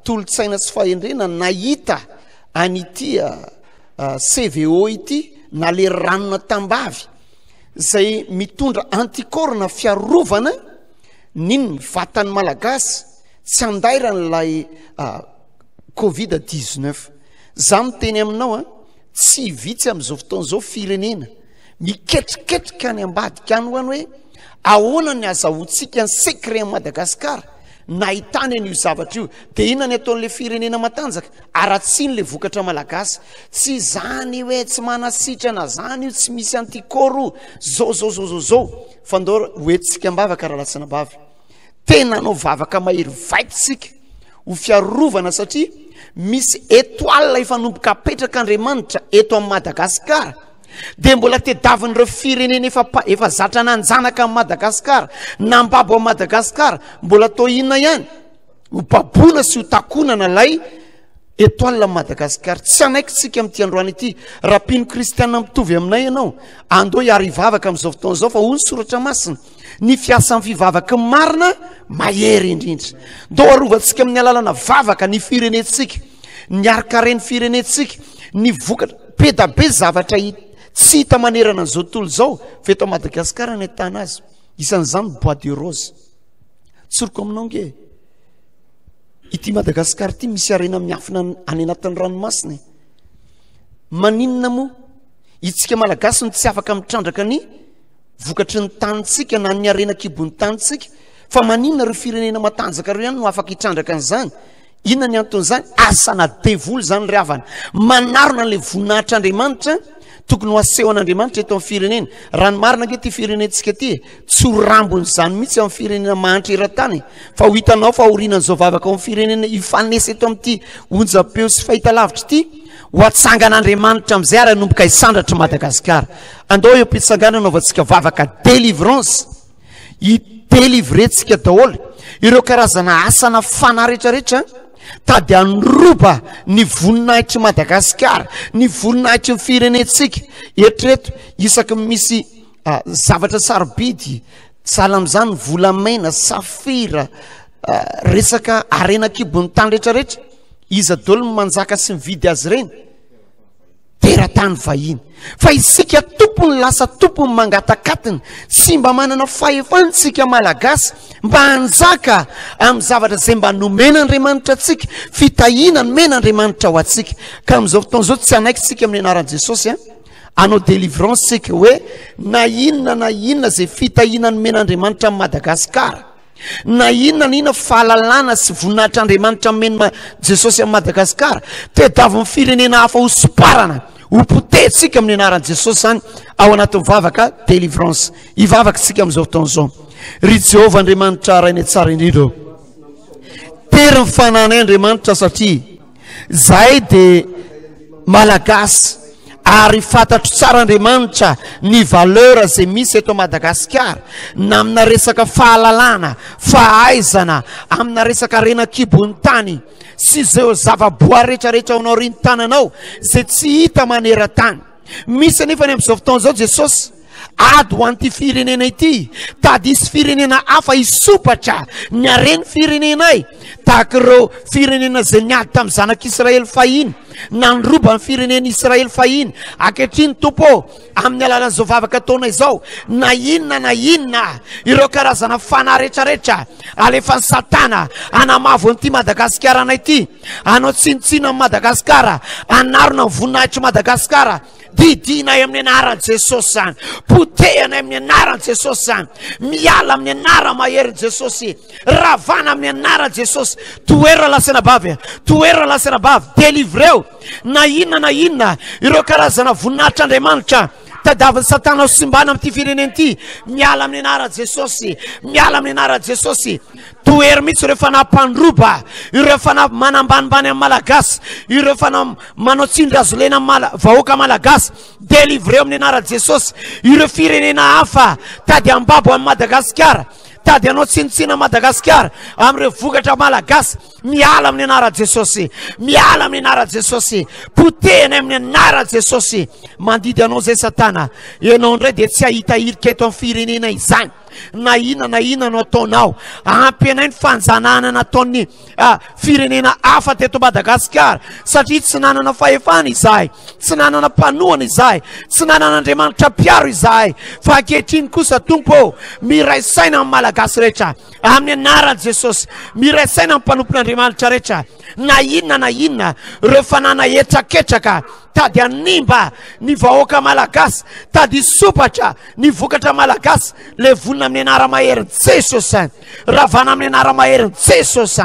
tolo-tsaina sy fahendrena nahita an'ity CVO ity na le ranona tambavy izay mitondra anticorps na fiarovana ny ny vatan'ny Malagasy tsy andairan'ilay Covid 19. Za miteny aminao a, tsy vitsy amin'izao fotoana izao firenena miketriketrika any ambadika any ho any hoe ahoana ny azahoantsika ny secret an'i Madagasikara nahitany an'io zavatra io. Dia inona ny ataon'ilay firenena matanjaka? Aratsiny le vokatra malagasy. Tsy zany hoe tsy manasitrana zany io, tsy misy anticorps io, zao zao zao zao zao. Fa ndao ho entintsika am-bavaka rahalahy sy anabavy. Tena hanao vavaka mahery vaika isika ho fiarovana satria misy étoile efa nomboka apetrak'Andriamanitra eto amin'i Madagasikara. Dia mbola tedavin'ireo firenena efa efa zatra nanjanaka amin'i Madagasikara, nambabo amin'i Madagasikara, mbola toa inona ihany? Ho baboina sy ho takonana ilay étoile Madagascar. Tsy hanaiky tsika amin'ity androany ity. Raha mpino kristiana mitovy aminay ianao, andao hiary hivavaka amin'izao fotoana izao fa hoy ny soratra masina, ny fiasan'ny fivavaky ny marina mahery indrindra. Ndao arovantsika amin'ny alalana vavaka ny firenentsika, ny harikaren'ny firenentsika, ny vokatra be da be zavatra tsy hita manerana an'izao tontolo izao fa eto Madagasikara no ahitana azy. Isan'izany bois de rose. Tsoriko aminao nge e. Ity Madagascar ity misy harena miafina any anatin'ny ranomasina e. Maninona moa itsika Malagasy no tsy afaka mitrandraka ny vokatry ny tanintsika na ny harena kibon'ny tanintsika? Fa maninona ireo firenena matanjaka ireo ihany no afaka hitrandraka an'izany? Inona ny anton'izany? Asana devoly izany ry havana. Manarona an'ilay voninahitr'Andriamanitra tokony ho asehon'Andriamanitra eto amin'ny firenena. Raha ny marina ange ity firenentsika ity e, tsy ho rambon'izany mihitsy amin'ny firenena mahantra eran-tany e. Fa ho hitanao fa aorianan'izao vavaka ao amin'ny firenena hifanesy eto amin'ity onjam-peo sy fahitalavitra ity, ho atsangan'Andriamanitra amin'izay ary hanomboka hisandratra Madagasikara. Andao eo am-pitsanganana anaovantsika vavaka délivrance. Hi-delivrer-tsika daholo. Ireo karazana asana fanahy rehetrarehetra tady handroba ny voninahitr'i Madagasikara, ny voninahitry ny firenentsika. Eritrereto isaky ny misy ah, zavatra sarobidy, sahala amin'izany volamena, safira, ah, resaka harena an-kibon'ny tany rehetrarehetra, iza daholo no manjaka sy mividy azy ireny? Teratany vahiny. Fa isika tompony lasa tompony mangatakatiny. Tsy mba manana fahefana isika Malagasy mba hanjaka amin'ny zavatra izay mba nomen'Andriamanitra antsika, fitahiana nomen'Andriamanitra ho antsika. Ka amin'izao fotoana izao tsy hanaiky isika amin'ny anaran'i Jesosy an. Hanao délivrance isika hoe na inona na inona izay fitahiana nomen'Andriamanitra amin'i Madagasikara. Na inona na inona fahalalana sy voninahitr'Andriamanitra nomena Jesosy amin'i Madagasikara, tediavin'ny firenena hafa ho soparana, ho potehintsika amin'ny anaran'i Jesosy izany ao anatin'ny vavaka délivrance. Hivavaka isika amin'izao fotoana izao. Ry Jehovah Andriamanitra Rainay tsara indrindra ô, tery ny fananay Andriamanitra satria Zahay dia Malagasy ary fantatro tsara Andriamanitra ny valeur izay misy eto Madagasikara na amina resaka fahalalana, fahaizana, amina resaka harena an-kibon'ny tany sy izeo zava-boary rehetrarehetra ao aorian'ny tananao izay tsy hita maneran-tany. Misy anefa ny amin'izao fotoana izao Jesosy Ady ho an'ity firenena ity, tady hisy firenena hafa hisopatra ny haren'ny firenenay, tahaka ireo firenena izay niady tamin'ny zanak'Israely fahiny, nandroba ny firenen'Israely fahiny. Ankehitriny, Tompo ô, amin'ny alalan'izao vavaka ataonay izao, na inona na inona ireo karazana fanahy rehetrarehetra alefan'i Satana hanamavo an'ity Madagasikara-nay ity, hanao tsinontsinona an'i Madagasikara, hanarona ny voninahitr'i Madagasikara, Didinay amin'ny anaran'i Jesosy izany. Potehanay amin'ny anaran'i Jesosy izany. Miala amin'ny anara maherin'i Jesosy. Ravana amin'ny anaran'i Jesosy. Tohero rahalahy sy anabavy. Tohero rahalahy sy anabavy. Délivreo. Na inona na inona ireo karazana voninahitr'Andriamanitra tadiavin'i Satana ho simbana amin'ity firenena ity. Miala amin'ny anaran'i Jesosy. Miala amin'ny anaran'i Jesosy. Tohero mihitsy ireo fanahy mpandroba, ireo fanahy manambanimbany amin'ny Malagasy, ireo fanahy manao tsindry azo lena amin'ny vahoaka Malagasy. Délivreo amin'ny anaran'i Jesosy ireo firenena hafa tady hambabo an'i Madagasikara, tady hanao tsinontsinona Madagasikara amin'ireo vokatra Malagasy. Miala amin'ny anaran'i Jesosy, miala amin'ny anaran'i Jesosy, potehina amin'ny anaran'i Jesosy. Mandidy anao izay Satana, ianao indray dia tsy hahita hirika eto amin'ny firenena izany. na inona na inona no ataonao. Ampy anay ny fanjanahana nataon'ny ah, firenena hafa teto Madagasikara satria tsy nanana fahefana izahay, tsy nanana mpanohana izahay, tsy nanana Andriamanitra mpiaro izahay. Fa ankehitriny kosa Tompo ô, miray saina amin'ny Malagasy rehetra amin'ny anaran'i Jesosy, miray saina amin'ny mpanompon'Andriamanitra rehetra, na inona na inona ireo fanana hetraketraka tady hanimba ny vahoaka malagasy, tady hisopatra ny vokatra malagasy, levonina amin'ny anara-maherin'i Jesosy, ravana amin'ny anara-maherin'i Jesosy.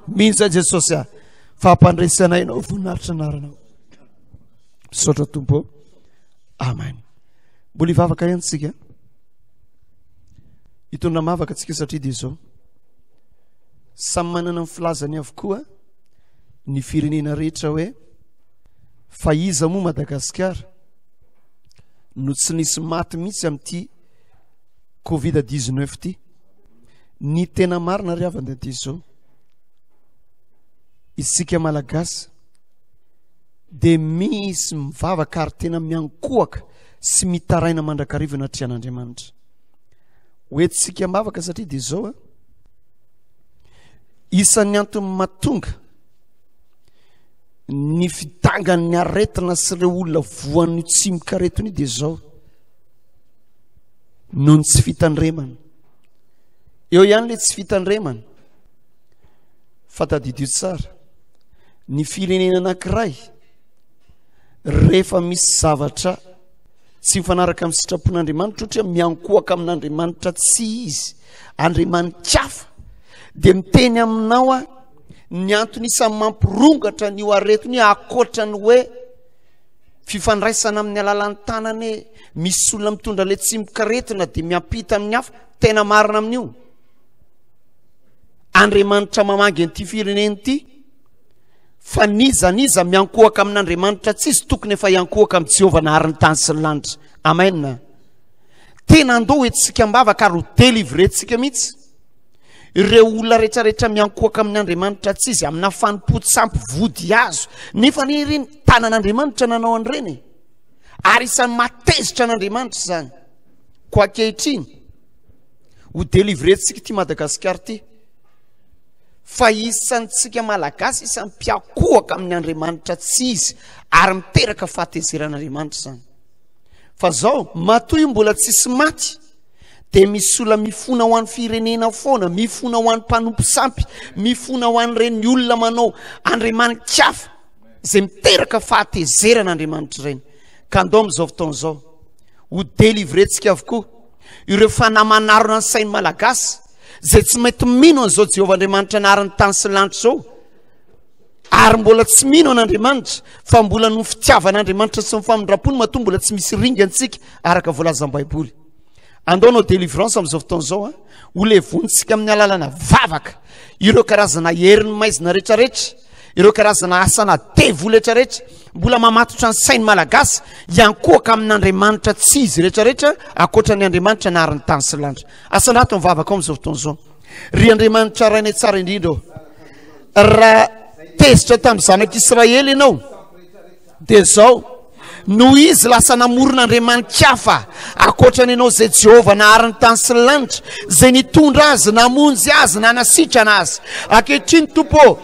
Mino izay Jesosy a, fa hampandresy anay ianao, voninahitra anaranao. Misaotra Tompo. Amen. Mbola hivavaka ihany tsika. Hitondra mavaka tsika satria dia izao. Samy manana ny filazany avokoa ny firenena rehetra hoe fa iza moa Madagasikara no tsy nisy maty mihitsy amin'ity covid 19 ity. Ny tena marina ry havana dia izao, isika Malagasy dia misy mivavaka ary tena miankohaka sy mitaraina mandrakariva anatrehan'Andriamanitra. Hoentintsika am-bavaka satria dia izao a, isan'ny antony mahatonga ny fidangan'ny aretina sy ireo olona voan'ny tsimokaretina io dia izao, noho ny tsy fitandremana. Eo ihany ilay tsy fitandremana, fa tadidio tsara, ny firenena anankiray rehefa misy zavatra tsy mifanaraka amin'ny sitrapon'Andriamanitra, ohatra hoe miankohaka amin'Andriamanitra tsy izy, Andriamani-kafa, dia miteny aminao aho ny antony isan'ny mampirongatra an'io aretina io ankoatra ny hoe fifandraisana amin'ny alalan'ny tanana e, misy olona mitondra ilay tsimokaretina dia miampita amin'ny hafa, tena marina amin'io. Andriamanitra mamangy an'ity firenena ity fa n'iza n'iza miankohaka amin'Andriamanitra tsy izy tokony efa hiankohaka amin'i Jehovah nahary ny tany sy ny lanitra. Amen. Tena andao hoentintsika am-bavaka ary ho délivrer-tsika mihitsy. Ireo olona rehetrarehetra miankohoka amin'ny Andriamanitra tsy izy amina fanompoan-tsampy vody hazo. Nefa anie ireny tanan'Andriamanitra nanao an'ireny e. Ary isan'ny mahatezitra an'Andriamanitra izany. Koa ankehitriny, ho délivrer-tsika ity Madagasikara ity. Fa isantsika Malagasy isan'ny mpiankohoka amin'ny Andriamanitra tsy izy ary miteraka fahatezeran'Andriamanitra izany. Fa zao, matoa io mbola tsisy maty, dia misy olona mifona ho an'ny firenena foana, mifona ho an'ny mpanompo sampy, mifona ho an'ireny olona manao andriamani-kafa izay miteraka fahatezerana Andriamanitra ireny. Ka andao amin'izao fotoana izao, ho délivrer-tsika avokoa ireo fanahy manarona ny sain'ny Malagasy izay tsy mety mino an'izao Jehovah Andriamanitra nahary ny tany sy ny lanitra izao, ary mbola tsy mino an'Andriamanitra fa mbola noho fitiavan'Andriamanitra sy ny famindram-pony matoa mbola tsy misy ringa antsika araka voalazan'ny Baiboly. Andao hanao délivrance amin'izao fotoana izao a, ho levontsika amin'ny alalana vavaka ireo karazana herin'ny maizina rehetrarehetra, ireo karazana asana devoly rehetrarehetra mbola mamatotra ny sain'ny Malagasy hiankohoka amin'Andriamanitra tsy izy rehetrarehetra ankoatra ny Andriamanitra nahary ny tany sy lanitra. Asandrato ny vavaka ao amin'izao fotoana izao. Ry Andriamanitra Rainay tsara indrindra ô, raha tezitra tamin'ny zanak'Israely ianao, dia izao, noho izy lasa namorona andriamani-kafa ankoatra ny anao izay Jehovah nahary ny tany sy ny lanitra, izay nitondra azy, namonjy azy, nanasitrana azy. Ankehitriny, Tompo ô,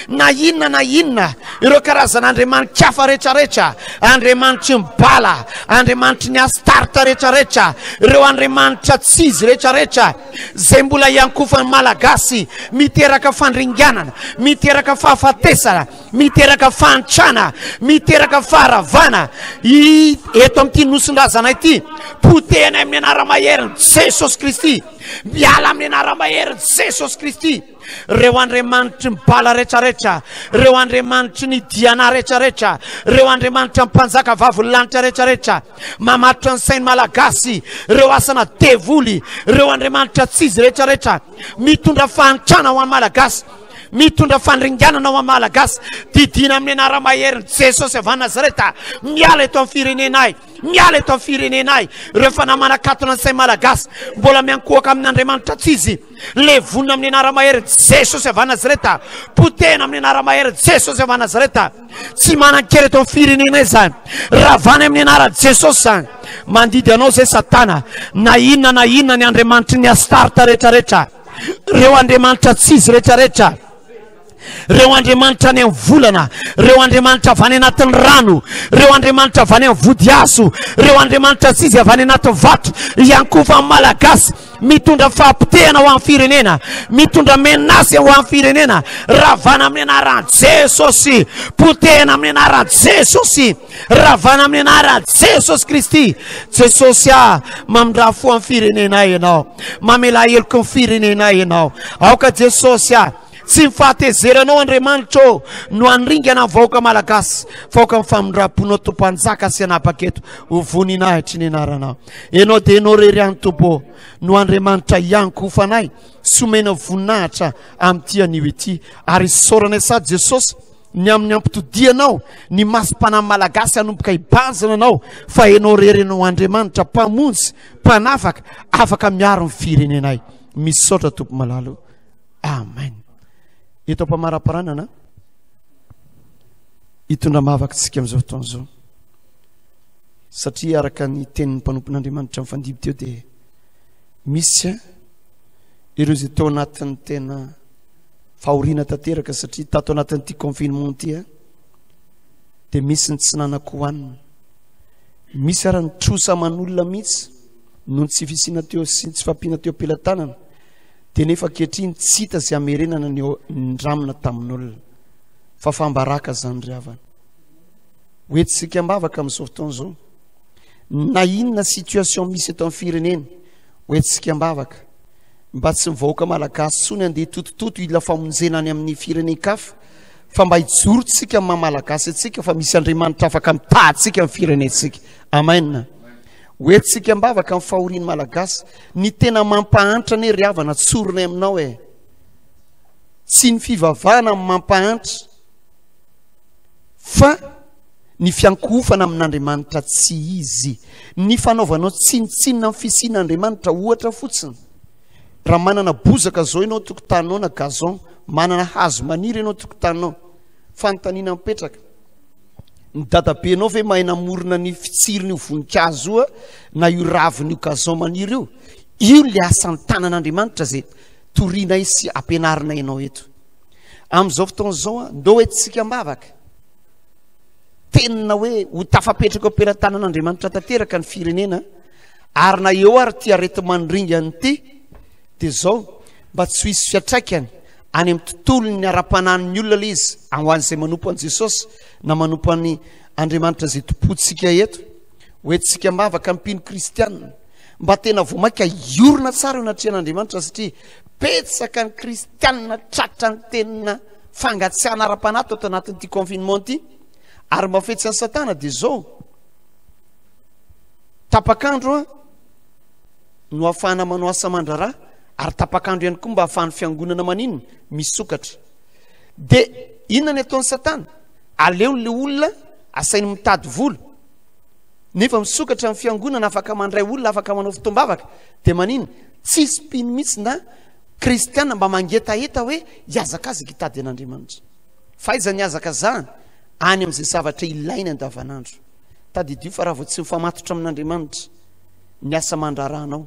na inona na inona ireo karazana andriamani-kafa rehetrarehetra, andriamanitry ny Bala, andriamanitry ny Astarta rehetrarehetra, ireo andriamanitra tsy izy rehetrarehetra, izay mbola iankofan'ny Malagasy, miteraka fandringanana, miteraka fahafatesana, miteraka fahantrana, miteraka faharavana eto amin'ity nosin-drazana ity. Potehina amin'ny anara-maherin'i Jesosy Kristy. Miala amin'ny anara-maherin'i Jesosy Kristy. Ireo andriamanitry ny bala rehetrarehetra, ireo andriamanitry ny diana rehetrarehetra, ireo andriamanitra mpanjaka vavin'ny lanitra rehetrarehetra, mamatotra ny sain'ny Malagasy, ireo asana devoly, ireo andriamanitra tsy izy rehetrarehetra, mitondra fahantrana ho an'ny Malagasy. Mitondra fandringanana ho an'ny Malagasy. Didiana amin'ny anara-maherin'i Jesosy avy any Nazareta. Miala eto amin'ny firenenay. Miala eto amin'ny firenenay. Ireo fanahy manakatona ny sain'ny Malagasy. Mbola miankohoka amin'Andriamanitra tsy izy. Levonina amin'ny anara-maherin'i Jesosy avy any Nazareta. Potehina amin'ny anara-maherin'i Jesosy avy any Nazareta. Tsy manan-kery eto amin'ny firenenay izany. Ravana amin'ny anaran'i Jesosy izany. Mandidy anao izay Satana. Na inona na inona ny andriamanitry ny Astarta rehetrarehetra. Reo andriamanitra tsy izy rehetrarehetra. Reo andriamanitra any amin'ny volana, reo andriamanitra avy any anatin'ny rano, reo andriamanitra avy any amin'ny vodihazo, reo andriamanitra tsy izy avy any anatin'ny vato, iankofan'ny Malagasy, mitondra fahapotehana ho an'ny firenena, mitondra menace ho an'ny firenena, ravana amin'ny anaran'i Jesosy, potehina amin'ny anaran'i Jesosy. Ravana amin'ny anaran'i Jesosy Kristy. Jesosy ah, mamindrà fo amin'ny firenenay ianao. Mamelà heloky ny firenenay ianao. Aoka Jesosy ah, tsy ny fahatezeranao Andriamanitra ô no handringana ny vahoaka malagasy, fa aoka ny famindram-ponao Tompo hanjaka sy hanapaka eto ho voninahitry ny anaranao. Ianao dia ianao irery ihany Tompo ô no Andriamanitra iankohofanay sy omena voninahitra amin'ity anio ity. Ary isaoranay sady Jesosy ny amin'ny ampitodianao ny masom-panahy malagasy hanomboka hibanjina anao fa ianao irery no Andriamanitra mpamonjy mpanafaka afaka miaro ny firenenay. Misaotra Tompo malala o. Amen. Eto am-pamaraparanana hitondra mavaka tsika amin'izao fotoana izao satria araka ny tenin'ny mpanompon'Andriamanitra mifandimby teo dia misy ireo izay tao anatin'ny tena fahoriana tanteraka satria tato anatin'ity confinement ity a dia misy ny tsy nanan-kohanina, misy ara ny trosa aman'olona mihitsy noho ny tsy fisiana teo sy ny tsy fampiana teo am-pelatanana dia nefa ankehitriny tsy hita izay hamerenana ny nindramina tamin'olona fa fambaraka izany ry havana. Hoentintsika am-bavaka amin'izao fotoana izao na inona situation misy eto amin'ny firenena, hoentintsika am-bavaka Mba tsy ny vahoaka malagasy tsony andeha hitotototo hila famonjena any amin'ny firenen-kafa fa mba hijoro tsika amin'ny maha malagasy antsika fa misy Andriamanitra afaka mitaha antsika amin'ny firenentsika. Amen. Ho entintsika am-bavaka ny fahorian'ny malagasy. Ny tena mampahantra anie ry havana tsorinay aminao e. Tsy ny fivavahana no mampahantra fa ny fiankohofana amin'Andriamanitra tsy izy, ny fanaovanao tsinontsinona ny fisian'Andriamanitra ohatra fotsiny. Raha manana bozaka zao ianao tokotaninao na gazon, manana hazo maniry ianao tokotaninao. Fanontaniana mipetraka. Ny dadabenao ve mahay namorona ny fitsirin'io voninkazo io na io ravin'io gazon maniry io? Io le asan'ny tanan'Andriamanitra zay torianay sy ampianarinay anao eto. Amin'izao fotoana izao, ndao hoentintsika am-bavaka. Tenina hoe ho tafapetraka eo am-pelatanan'Andriamanitra tanteraka ny firenena, ary na eo ary ity areti-mandringana ity, dia izao, mba tsy ho hisy fiantraikany any amin'ny tontolon'ny ara-panahin'ny olona ilay izy, ho an'izay manompo an'i Jesosy na manompo an'i Andriamanitra izay tompontsika eto. Hoentintsika am-bavaka ny mpino kristianina mba tena vao mainka hiorina tsara eo anatrehan'Andriamanitra satria betsaka ny kristianina tratra ny tenina fangatsiahana ara-panahy tato anatin'ity confinement ity. Ary mba fetsin'i Satana dia izao, tapak'andro a no ahafahana manao asa aman-draharaha, ary tapak'andro ihany koa mba ahafahan'ny fiangonana maninona? Misokatra. Dia inona ny ataon'i Satana? Aleony le olona asainy mitady vola, nefa misokatra ny fiangonana, afaka mandray olona, afaka manao fotoam-bavaka, dia maninona? Tsisy mpino mihitsy na kristiana mba mangetaheta hoe hihazakazaka hitady an'Andriamanitra. Fa aiza ny hazakazahana? Any amin'izay zavatra ilaina andavanandro. Tadidio fa raha vao tsy mifamatotra amin'Andriamanitra ny asa aman-draharahanao,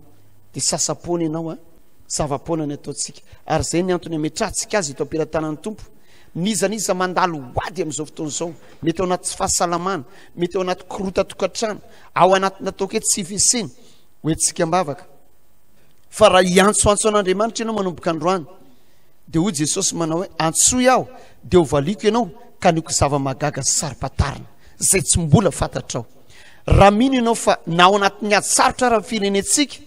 dia sasa-poana ianao a, zava-poana ny ataontsika. Ary izay ny antony ametrahantsika azy eto am-pelatanan'ny Tompo. N'iza n'iza mandalo ho ady amin'izao fotoana izao, mety ao anaty tsy fahasalamana, mety ao anaty korotan-tokantrano, ao anatina ataoko hoe tsy fisiana, hoentintsika am-bavaka. Fa raha hiantsoantso an'Andriamanitra ianao manomboka androany, dia hoy Jesosy manao hoe, antsoy aho, dia ho valiako ianao, ka hanoko zava-mahagaga sy saro-pantarina, izay tsy mbola fantatrao. Raha mino ianao fa na ao anatin'ny ady sarotra ara ny firenentsika,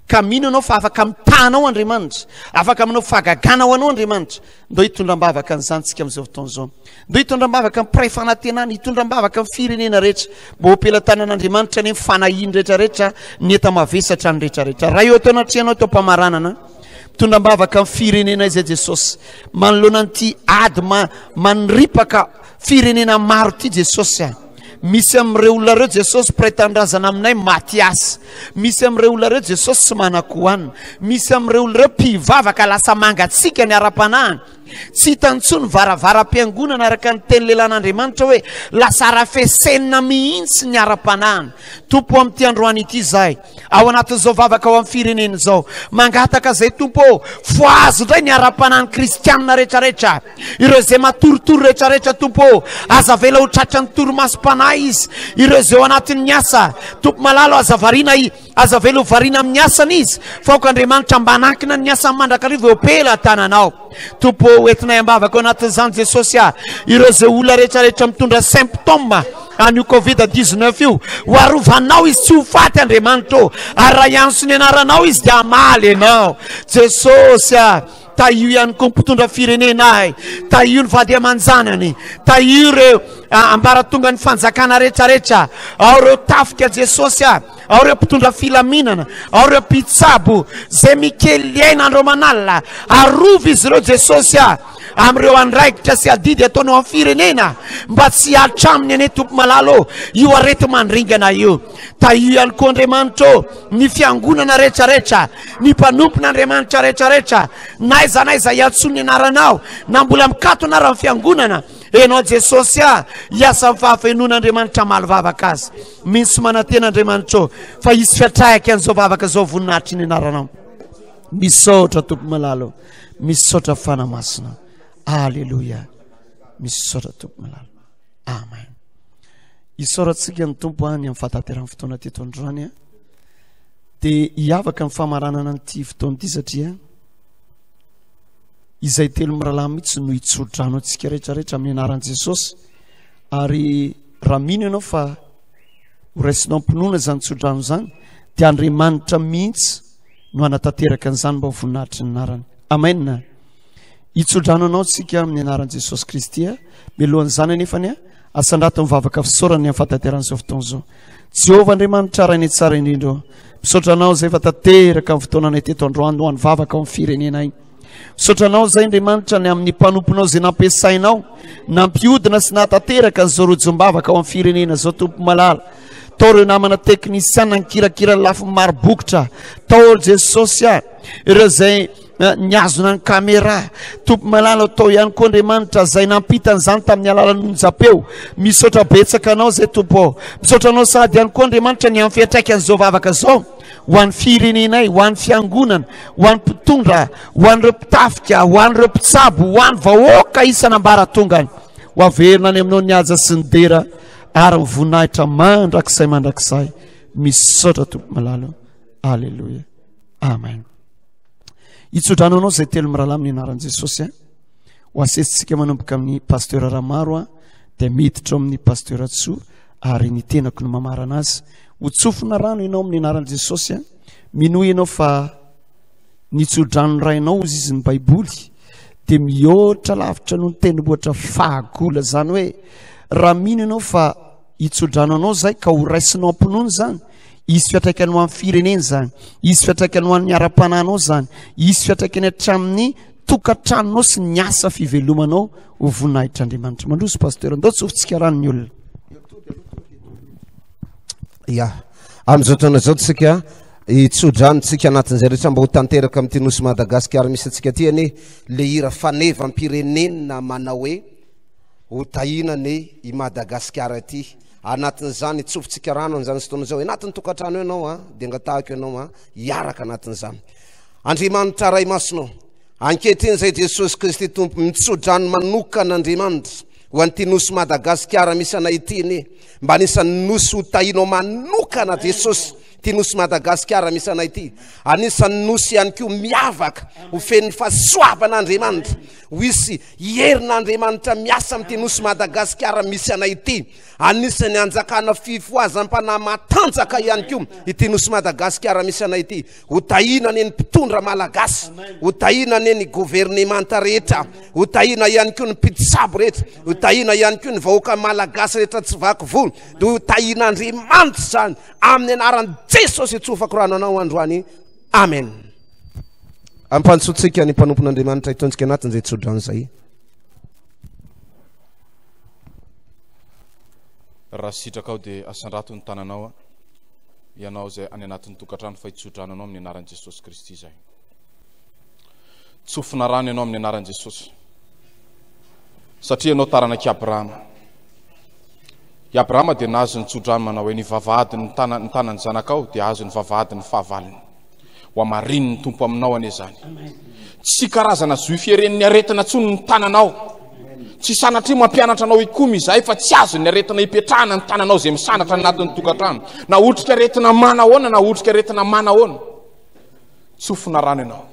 ka mino ianao fa afaka mitaha anao Andriamanitra, afaka manao fahagagana ho anao Andriamanitra, ndao hitondra am-bavaka an'izany tsika amin'izao fotoana izao. Ndao hitondra am-bavaka ny mpiray fanantenana, hitondra am-bavaka ny firenena rehetra, mba ho am-pelatanan'Andriamanitra anie ny fanahiany rehetrarehetra, ny enta-mavesatra ny rehetrarehetra. Ray eo teo anatrehanao teo am-pamaranana, mitondra am-bavaka ny firenena izay Jesosy, manoloana an'ity ady manripaka firenena maro ity Jesosy a. Misy amin'ireo olona ireo Jesosy mpiray tanindrazana aminay maty asa. Misy amin'ireo olona ireo Jesosy tsy manan-kohanina. Misy amin'ireo olona ireo mpivavaka lasa mangatsiaka ny ara-panahiny. Tsy hita intsony varavaram-piangonana araka ny teny lelan'Andriamanitra hoe lasa arafesenina mihitsy ny ara-panahiny. Tompo amin'ity androany ity izahay, ao anatin'izao vavaka ao amin'ny firenena izao, mangataka izay Tompo ô, fohazo indray ny ara-panahin'ny kristianina rehetrarehetra. Ireo izay matoritory rehetrarehetra Tompo ô, aza avela ho tratran'ny torimasom-panahy izy. Ireo izay ao anatin'ny asa, Tompo malala, aza variana i, aza avela ho variana amin'ny asany izy, fa aoka Andriamanitra mba hanankina ny asany mandrakariva eo am-pelatananao. Tompo ô, entinay am-bavaka ao anatin'izany Jesosy a, ireo izay olona rehetrarehetra mitondra symptôme an'io covid 19 io, ho arovanao izy tsy ho faty Andriamanitra ô, ary raha hiantso ny anaranao izy dia hamaly ianao. Jesosy a. Tahio ihany koa ny mpitondra firenena ahy. Tahio ny vady aman-janany. Tahio ireo ambaratongan'ny fanjakana rehetrarehetra. Ao ireo tafika Jesosy a. Ao ireo mpitondra filaminana. Ao ireo mpitsabo izay mikely aina andro aman'alina. Arovy izy ireo Jesosy a. Amin'ireo andraikitra sy adidy ataony ao amin'ny firenena mba tsy hialitra aminy anie Tompo malala ô io areti-mandringana io. Tahio ihany koa Andriamanitra ô ny fiangonana rehetrarehetra, ny mpanompon'Andriamanitra rehetrarehetra, na aiza na aiza iantsoany ny anaranao, na mbola mikatona ara ny fiangonana, Ianao Jesosy a, hiasa amin'ny fahafenoana Andriamanitra hamaly vavaka azy. Mino sy manantena Andriamanitra ô, fa hisy fiantraika an'izao vavaka izao voninahitry ny anaranao. Misaotra Tompo malala ô, misaotra Fanahy Masina. Aleloia. Misaotra Tompo malala. Amen. Isaorantsika ny Tompo any amin'ny fahatanterahan'ny fotoana teto androany. Dia hiavaka ny famaranana an'ity fotoana ity satria izay telo mirahalahy mihitsy no hitsodrano antsika rehetrarehetra amin'ny anaran'i Jesosy. Ary raha mino ianao fa ho raisinao am-pinoana izany tsodrano izany, dia Andriamanitra mihitsy no hanatanteraka an'izany mba ho voninahitry ny anarany. Amen. Hitsodrano anao tsika amin'ny anaran'i Jesosy Kristy. Mialohan'izany anefa ny asandrato ny vavaka fisaorana ny amin'ny fahatanteran'izao fotoana izao. Jehovah Andriamanitra Rainay tsara indrindra ô, misaotra anao izay fa tanteraka ny fotoananay teto androany ho an'ny vavaka ao amin'ny firenenay. Misaotra anao izay Andriamanitra ny amin'ny mpanomponao izay nampiasainao nampiodina sy nahatanteraka an'izao rojom-bavaka ao amin'ny firenena izao Tompo malala. Tao ireo namana teknisiana nikirakira ny lafiny maro bokotra. Tao Jesosy a, ireo izay eh, nihazona ny caméra. Tompo malala tao ihany koa Andriamanitra izay nampita an'izany tamin'ny alalan'ny onjam-peo. Misaotra betsaka anao izay Tompo ô. Misaotra anao sady ihany koa Andriamanitra ny amin'ny fiantraikan'izao vavaka izao ho an'ny firenenay, ho an'ny fiangonana, ho an'ny mpitondra, ho an'ireo mpitafika, ho an'ireo mpitsabo, ho an'ny vahoaka isan'ambaratongany. Ho averina any aminao ny haja sy ny dera ary ny voninahitra mandrakizay mandrakizay. Misaotra Tompo malala. Aleloia. Amen. Hitsodrano anao izay telo mirahalahy amin'ny anaran'i Jesosy a. Ho asesitsika manomboka amin'ny pasteur Ramaro a, dia miditra ao amin'ny pasteur Tsoa ary ny tenako no mamarana azy. Ho tsofina rano ianao amin'ny anaran'i Jesosy a. Minoa ianao fa ny tsodranon'ny rainao hozy izy ny Baiboly dia mihoatra lavitra noho ny tendrombohitra fahagola. Izany hoe raha mino ianao fa hitsodrano anao izay ka ho raisinao am-pinoana izany, hisy fiantraikany ho an'ny firenena izany, hisy fiantraikany ho an'ny ara-panahinao izany, hisy fiantraikany hatramin'ny tokantranonao sy ny asa fivelomanao ho voninahitr'Andriamanitra. Mandroso pasteur, andao tsofintsika rano ny olona. Ya, amin'izao taona izao tsika hitsodrano tsika anatin'izay rehetra mba ho tanteraka amin'ity nosy Madagasikara misy antsika ity anie le hira fanevam-pirenena manao hoe Ho tahiana anie i Madagasikara ity. Anatin'izany, tsofintsika rano an'izany fotoana izao. Anatin'ny tokantrano ianao an, dia angatahako ianao an, hiaraka anatin'izany. Andriamanitra Ray Masina ô, ankehitriny izay Jesosy Kristy Tompo mitsodrano manokana Andriamanitra ho an'ity nosy Madagasikara misy anay ity anie, mba anisan'ny nosy ho tahianao manokana Jesosy, ity nosy Madagasikara misy anay ity. Anisan'ny nosy ihany koa miavaka ho feno fahasoavan'Andriamanitra. Ho hisy herin'Andriamanitra miasa amin'ity nosy Madagasikara misy anay ity. Anisan'ny hanjakana fifohazam-panahy matanjaka ihany koa ity nosy Madagasikara misy anay ity. Ho tahiana anie ny mpitondra malagasy, ho tahiana anie ny governemanta rehetra, ho tahiana ihany koa ny mpitsabo rehetra, ho tahiana ihany koa ny vahoaka malagasy rehetra tsy vaky volo. Dia ho tahian'Andriamanitra izany amin'ny anaran'i Jesosy itsofako rano anao androany. Amen. Ampantsotsika ny mpanompon'Andriamanitra hitonjika anatin'izay tsodrano izay. Raha sitrakao dia asandrato ny tananao ianao izay any anatin'ny tokantrano fa hitsodrano anao amin'ny anaran'i Jesosy Kristy izay. Tsofina rano ianao amin'ny anaran'i Jesosy. Satria ianao taranak'i Abrahama. I Abrahama dia nahazo ny tsodrano manao hoe ny vavahadin'ny tana, ny tanan'ny zanakao dia azo ny vavahadin'ny fahavalony. Ho hamarinin'ny Tompo aminao anie izany. Tsy karazana zohy fieren'ny aretina intsony ny tananao. Tsy sanatria mampianatra anao hikomy izahay fa tsy azon'ny aretina hipetrahana ny tananao izay misandratra anatin'ny tokantrano. Na otrikaretina manahoana na otrikaretina manahoana. Tsofina rano ianao.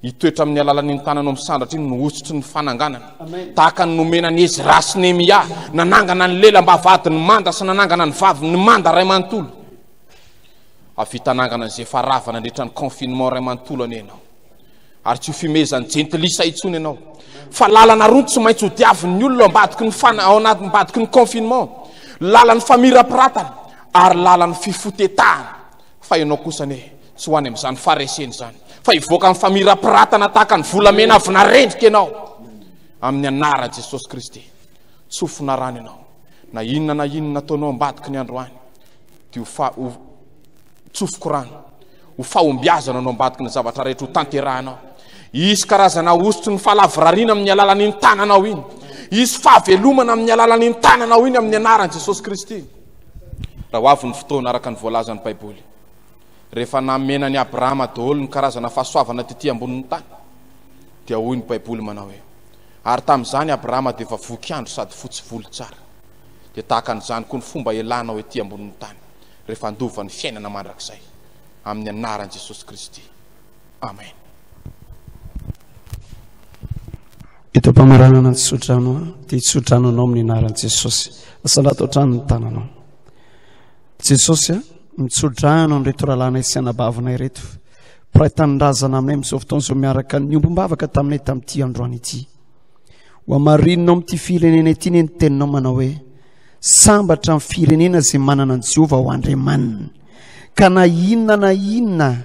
Hitoetra amin'ny alalan'iny tananao misandratra iny no hosotry ny fananganana. Tahaka ny nomena an'i Ezra sy Nehemia, nanangana ny lela mba vadin'ny manda sy nanangana ny vavin'ny manda ray manontolo. Hahavita hanangana an'izay efa rava nandritra ny confinement iray manontolo anie ianao. Ary tsy ho fimehezan'ny jentilisa intsony ianao. Fa lalana roa tsy maintsy hodiavin'ny olona ao ambadiky ny fana, ao anaty ambadiky ny confinement. Lalan'ny famirapiratana ary lalan'ny fifotetahana. Fa ianao kosa anie tsy ho any amin'izany faharesena izany. Fa hivoaka amin'ny famirapiratana tahaka ny volamena avy narendrika ianao. Amin'ny anaran'i Jesosy Kristy. Tsofina rano ianao. Na inona na inona ataonao ambadiky ny androany. dia ho fa ho tsofiko rano, ho fahombiazana no ambadiky ny zavatra rehetra ho tanterahanao. Hisy karazana hosotry ny fahalavorariana amin'ny alalan'iny tananao iny. Hisy fahavelomana amin'ny alalan'iny tananao iny amin'ny anaran'i Jesosy Kristy. Raha ho avy ny fotoana araka ny voalazan'ny Baiboly, rehefa namena an'i Abrahama daholo ny karazana fahasoavana tetỳ ambonin'ny tany, dia hoy ny Baiboly manao hoe, Ary tamin'izany Abrahama dia efa voky andro sady fotsy volo tsara. dia tahaka an'izany koa ny fomba elanao ety ambonin'ny tany rehefa handova ny fiainana mandrakizay amin'ny anaran'i Jesosy Kristy. Amen. Eto am-pamaranana ny tsodrano dia hitsodrano anao amin'ny anaran'i Jesosy. Asalato hatrany ny tananao. Jesosy a, mitsodrano an'ireto rahalahinay sy anabavinay ireto. Mpiray tanindrazana aminay amin'izao fotoana izao miaraka niombom-bavaka taminay tamin'ity androany ity. Ho hamarinina ao amin'ity firenena ity anie ny teninao manao hoe, Sambatra ny firenena izay manana an'i Jehovah ho Andriamaniny. Ka na inona na inona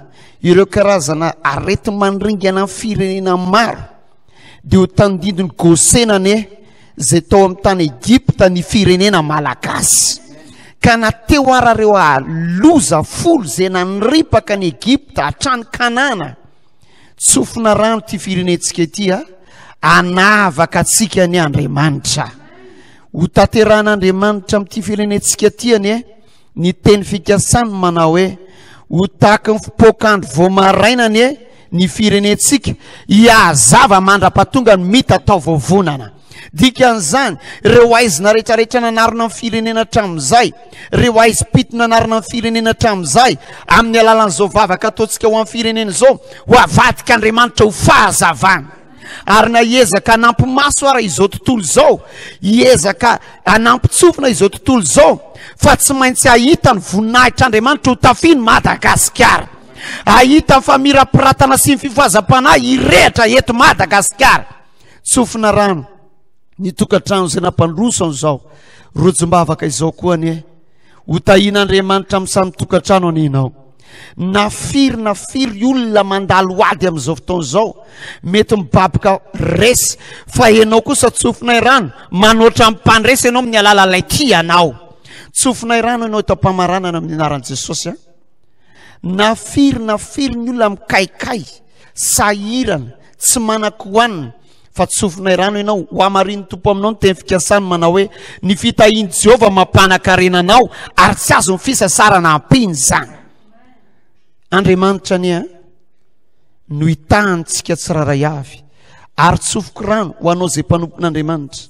ireo karazana areti-mandringana ny firenena maro, dia ho tandindon'i Gosena anie izay tao amin'ny tany Egypta ny firenena malagasy. Ka na teo ara ireo loza folo izay nanripaka an'i Egypta hatrany Kanana, tsofina rano ity firenentsika ity a, hanavaka antsika anie Andriamanitra. Ho tanterahan'Andriamanitra amin'ity firenentsika ity anie ny teny fikasany manao hoe, ho tahaky ny fipoak'andro vao maraina anie ny firenentsika, hihazava mandra-pahatonga ny mitatao vovonana. Dikan'izany, ireo haizina rehetrarehetra nanarona ny firenena hatramin'izay, ireo haizim-pito nanarona ny firenena hatramin'izay, amin'ny alalan'izao vavaka ataontsika ho an'ny firenena izao, ho avadik'Andriamanitra ho fahazavana. Ary na hiezaka hanampy maso ara izao tontolo izao, hiezaka hanampy tsofina izao tontolo izao, fa tsy maintsy hahita ny voninahitr'Andriamanitra ho tafian'i Madagasikara. Hahita ny famirapiratana sy ny fifohazam-panahy hirehitra eto Madagasikara. Tsofina rano ny tokantrano izay nampandroso an'izao rojom-bavaka izao koa anie. Ho tahian'Andriamanitra amin'ny samy tokantrano anie ianao. Na firy na firy olona mandalo ady amin'izao fotoana izao, mety mibaboka resy, fa ianao kosa tsofinay rano, manoatra ny mpandresy ianao amin'ny alalan'ilay tia anao. Tsofinay rano ianao eto am-pamaranana amin'ny anaran'i Jesosy a. Na firy na firy ny olona mikaikay, sahirana, tsy manan-kohanina, fa tsofinay rano ianao, ho hamarinin'ny Tompo aminao ny teny fikasany manao hoe, ny fitahian'i Jehovah mampanan-karena anao, ary tsy azon'ny fisasarana ampiana izany. Andriamanitra anie no hitahantsika tsirairay avy, ary tsofiko rano ho anao izay mpanompon'Andriamanitra.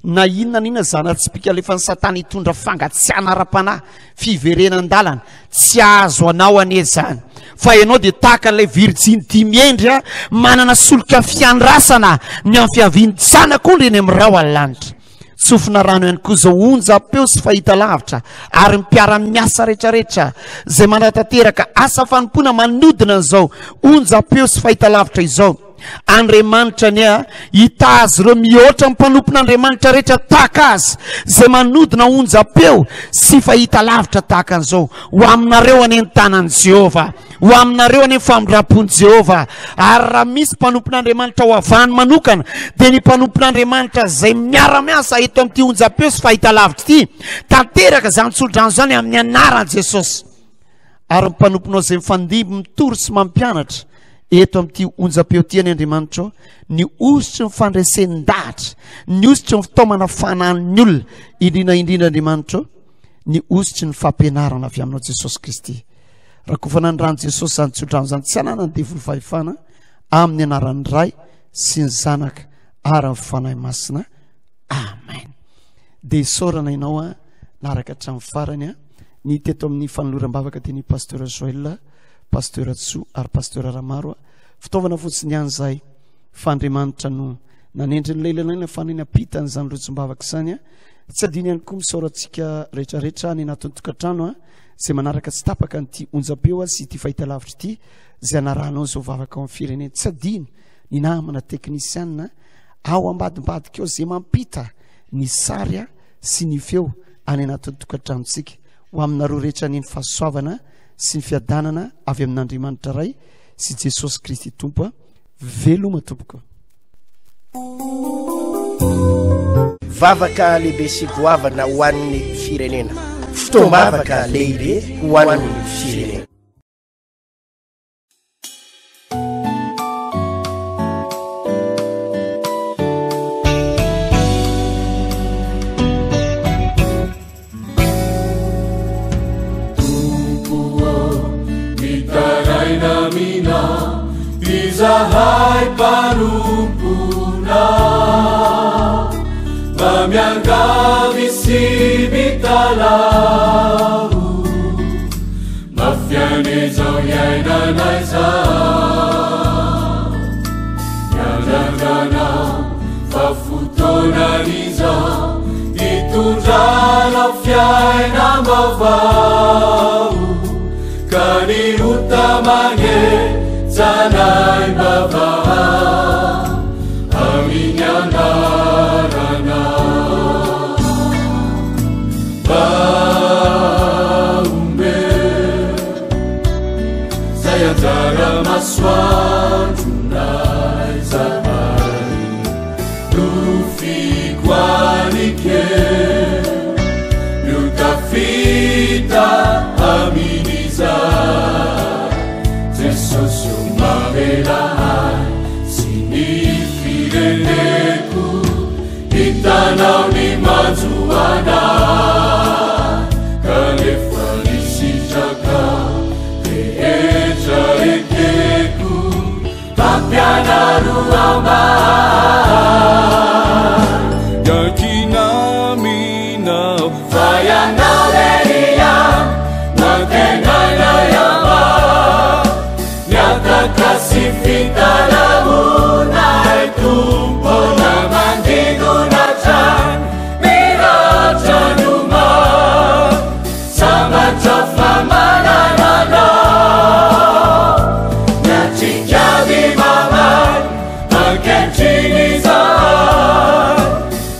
Na inona na inona zana-tsipìka alefan'i Satana hitondra fangatsiahana ara-panahy, fiverenan-dalana, tsy azo anao anie izany. Fa ianao dia tahaka an'ilay virjiny dimy hendry manana solika fiandrasana ny amin'ny fiavian'ny Zanak'ondry eny amin'ny rahona lanitra. Tsofina rano ihany koa izao onjam-peo sy fahitalavitra ary ny mpiara-miasa rehetrarehetra izay manatanteraka asa fanompoana manodina an'izao onjam-peo sy fahitalavitra izao. Andriamanitra anie hitaha azy ireo mihoatra ny mpanompon'Andriamanitra rehetra tahaka azy izay manodina onjam-peo sy fahita lavitra tahaka an'izao. Ho aminareo anie ny tanan'i Jehovah, ho aminareo anie ny famindram-pon'i Jehovah. Ary raha misy mpanompon'Andriamanitra ho avahany manokana, dia ny mpanompon'Andriamanitra izay miara-miasa eto amin'ity onjam-peo sy fahita lavitra ity. Tanteraka izany tsodrano izany amin'ny anaran'i Jesosy. Ary ny mpanomponao izay mifandimby mitory sy mampianatra eto amin'ity onjam-peo ity anie Andriamanitra ô, ny hosotry ny fandresen-dahatra, ny hosotry ny fitaomana fanahin'ny olona, indrindra indrindra Andriamanitra ô, ny hosotry ny fampianarana avy aminao Jesosy Kristy. Rakofana ny ran'i Jesosy izany tsodrano izany, tsy ananan'ny devoly fahefana, amin'ny anaran'ny Ray sy ny Zanaka ary ny Fanahy Masina. Amen. Dia isaorana ianao a, naraka hatramin'ny farany a. Ny teto amin'ny fanoloram-bavaka dia ny Pasteur Joël, Pasteur Tsoa ary Pasteur Ramaro. Fitaovana fotsiny ihany izahay fa Andriamanitra no nanendry ny lehilahy nafana eny ampitany izany rojom-bavaka izany. Tsy adino ihany koa misaora antsika rehetrarehetra any anatin'ny tokantrano izay manaraka tsy tapaka an'ity onjam-peo sy ity fahitalavitra ity izay anarahanao izao vavaka ao amin'ny firenena. Tsy adino ny namana teknisianina ao ambadimbadika ao izay mampita ny sary sy ny feo any anatin'ny tokantranontsika. Ho aminareo rehetra anie ny fahasoavana sy ny fiadanana avy amin'Andriamanitra Ray sy Jesosy Kristy Tompo. Veloma tompoko. Vavaka lehibe sy goavana ho an'ny firenena. Fotoam-bavaka lehibe ho an'ny firenena. Tompo ô, mitaraina aminao izahay mpanomponao, mba miangavy sy mitalaho. Mafy an'izao iainana izao, Miandrandrana fa fotoanan'izao Hitondranao fiainam-baovao Ka ny ota mangetsanay mbava Amin'ny anaranao Mba omeo zay anjara masoandronay zahay Nofiko anikeo Miotafy. Mamela ahy sy ny fireneko, hitanao ny manjo anay, kanefa ny sitrakao rehetra ekeko, mpampianaro amay. Iankinana aminao. Fa ianao irery ihany no antenainay ambany, mihataka sy fitalahoanay Tompo, na mandindona hatrany, miratra ny omaly, sambatra fa manana Anao. Miatrika ny mamaly ankehitriny izahay,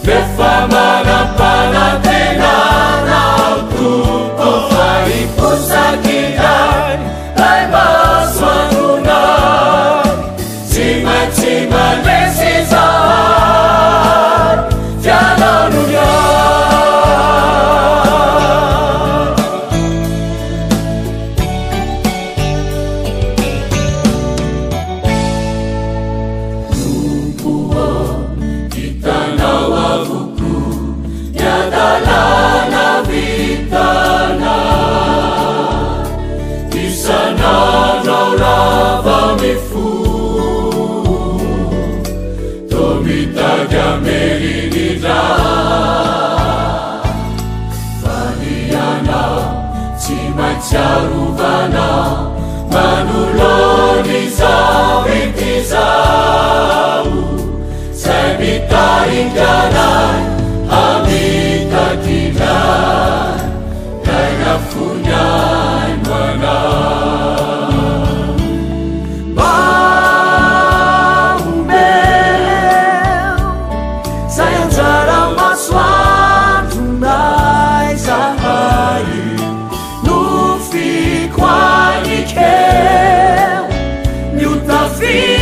nefa manam-panantenana ao Tompo, fa hiposaka indray ilay masoandronay. Tsy maintsy mandresy izahay, f'ianao no miahy. Tompo ô, hitanao avokoa ny hadalana vitanay. Isan'andro aho rava mifoha, toa mitady hameriny indray. Fa ny Anao tsy maintsy arovanao manoloana izao ity izao, izay mitarika anay hamitaka indray, ilay nafoiny ahy ho anao. Mba omeo izay anjara masoandronay zahay, nofiko anikeo ny ho tafiditra.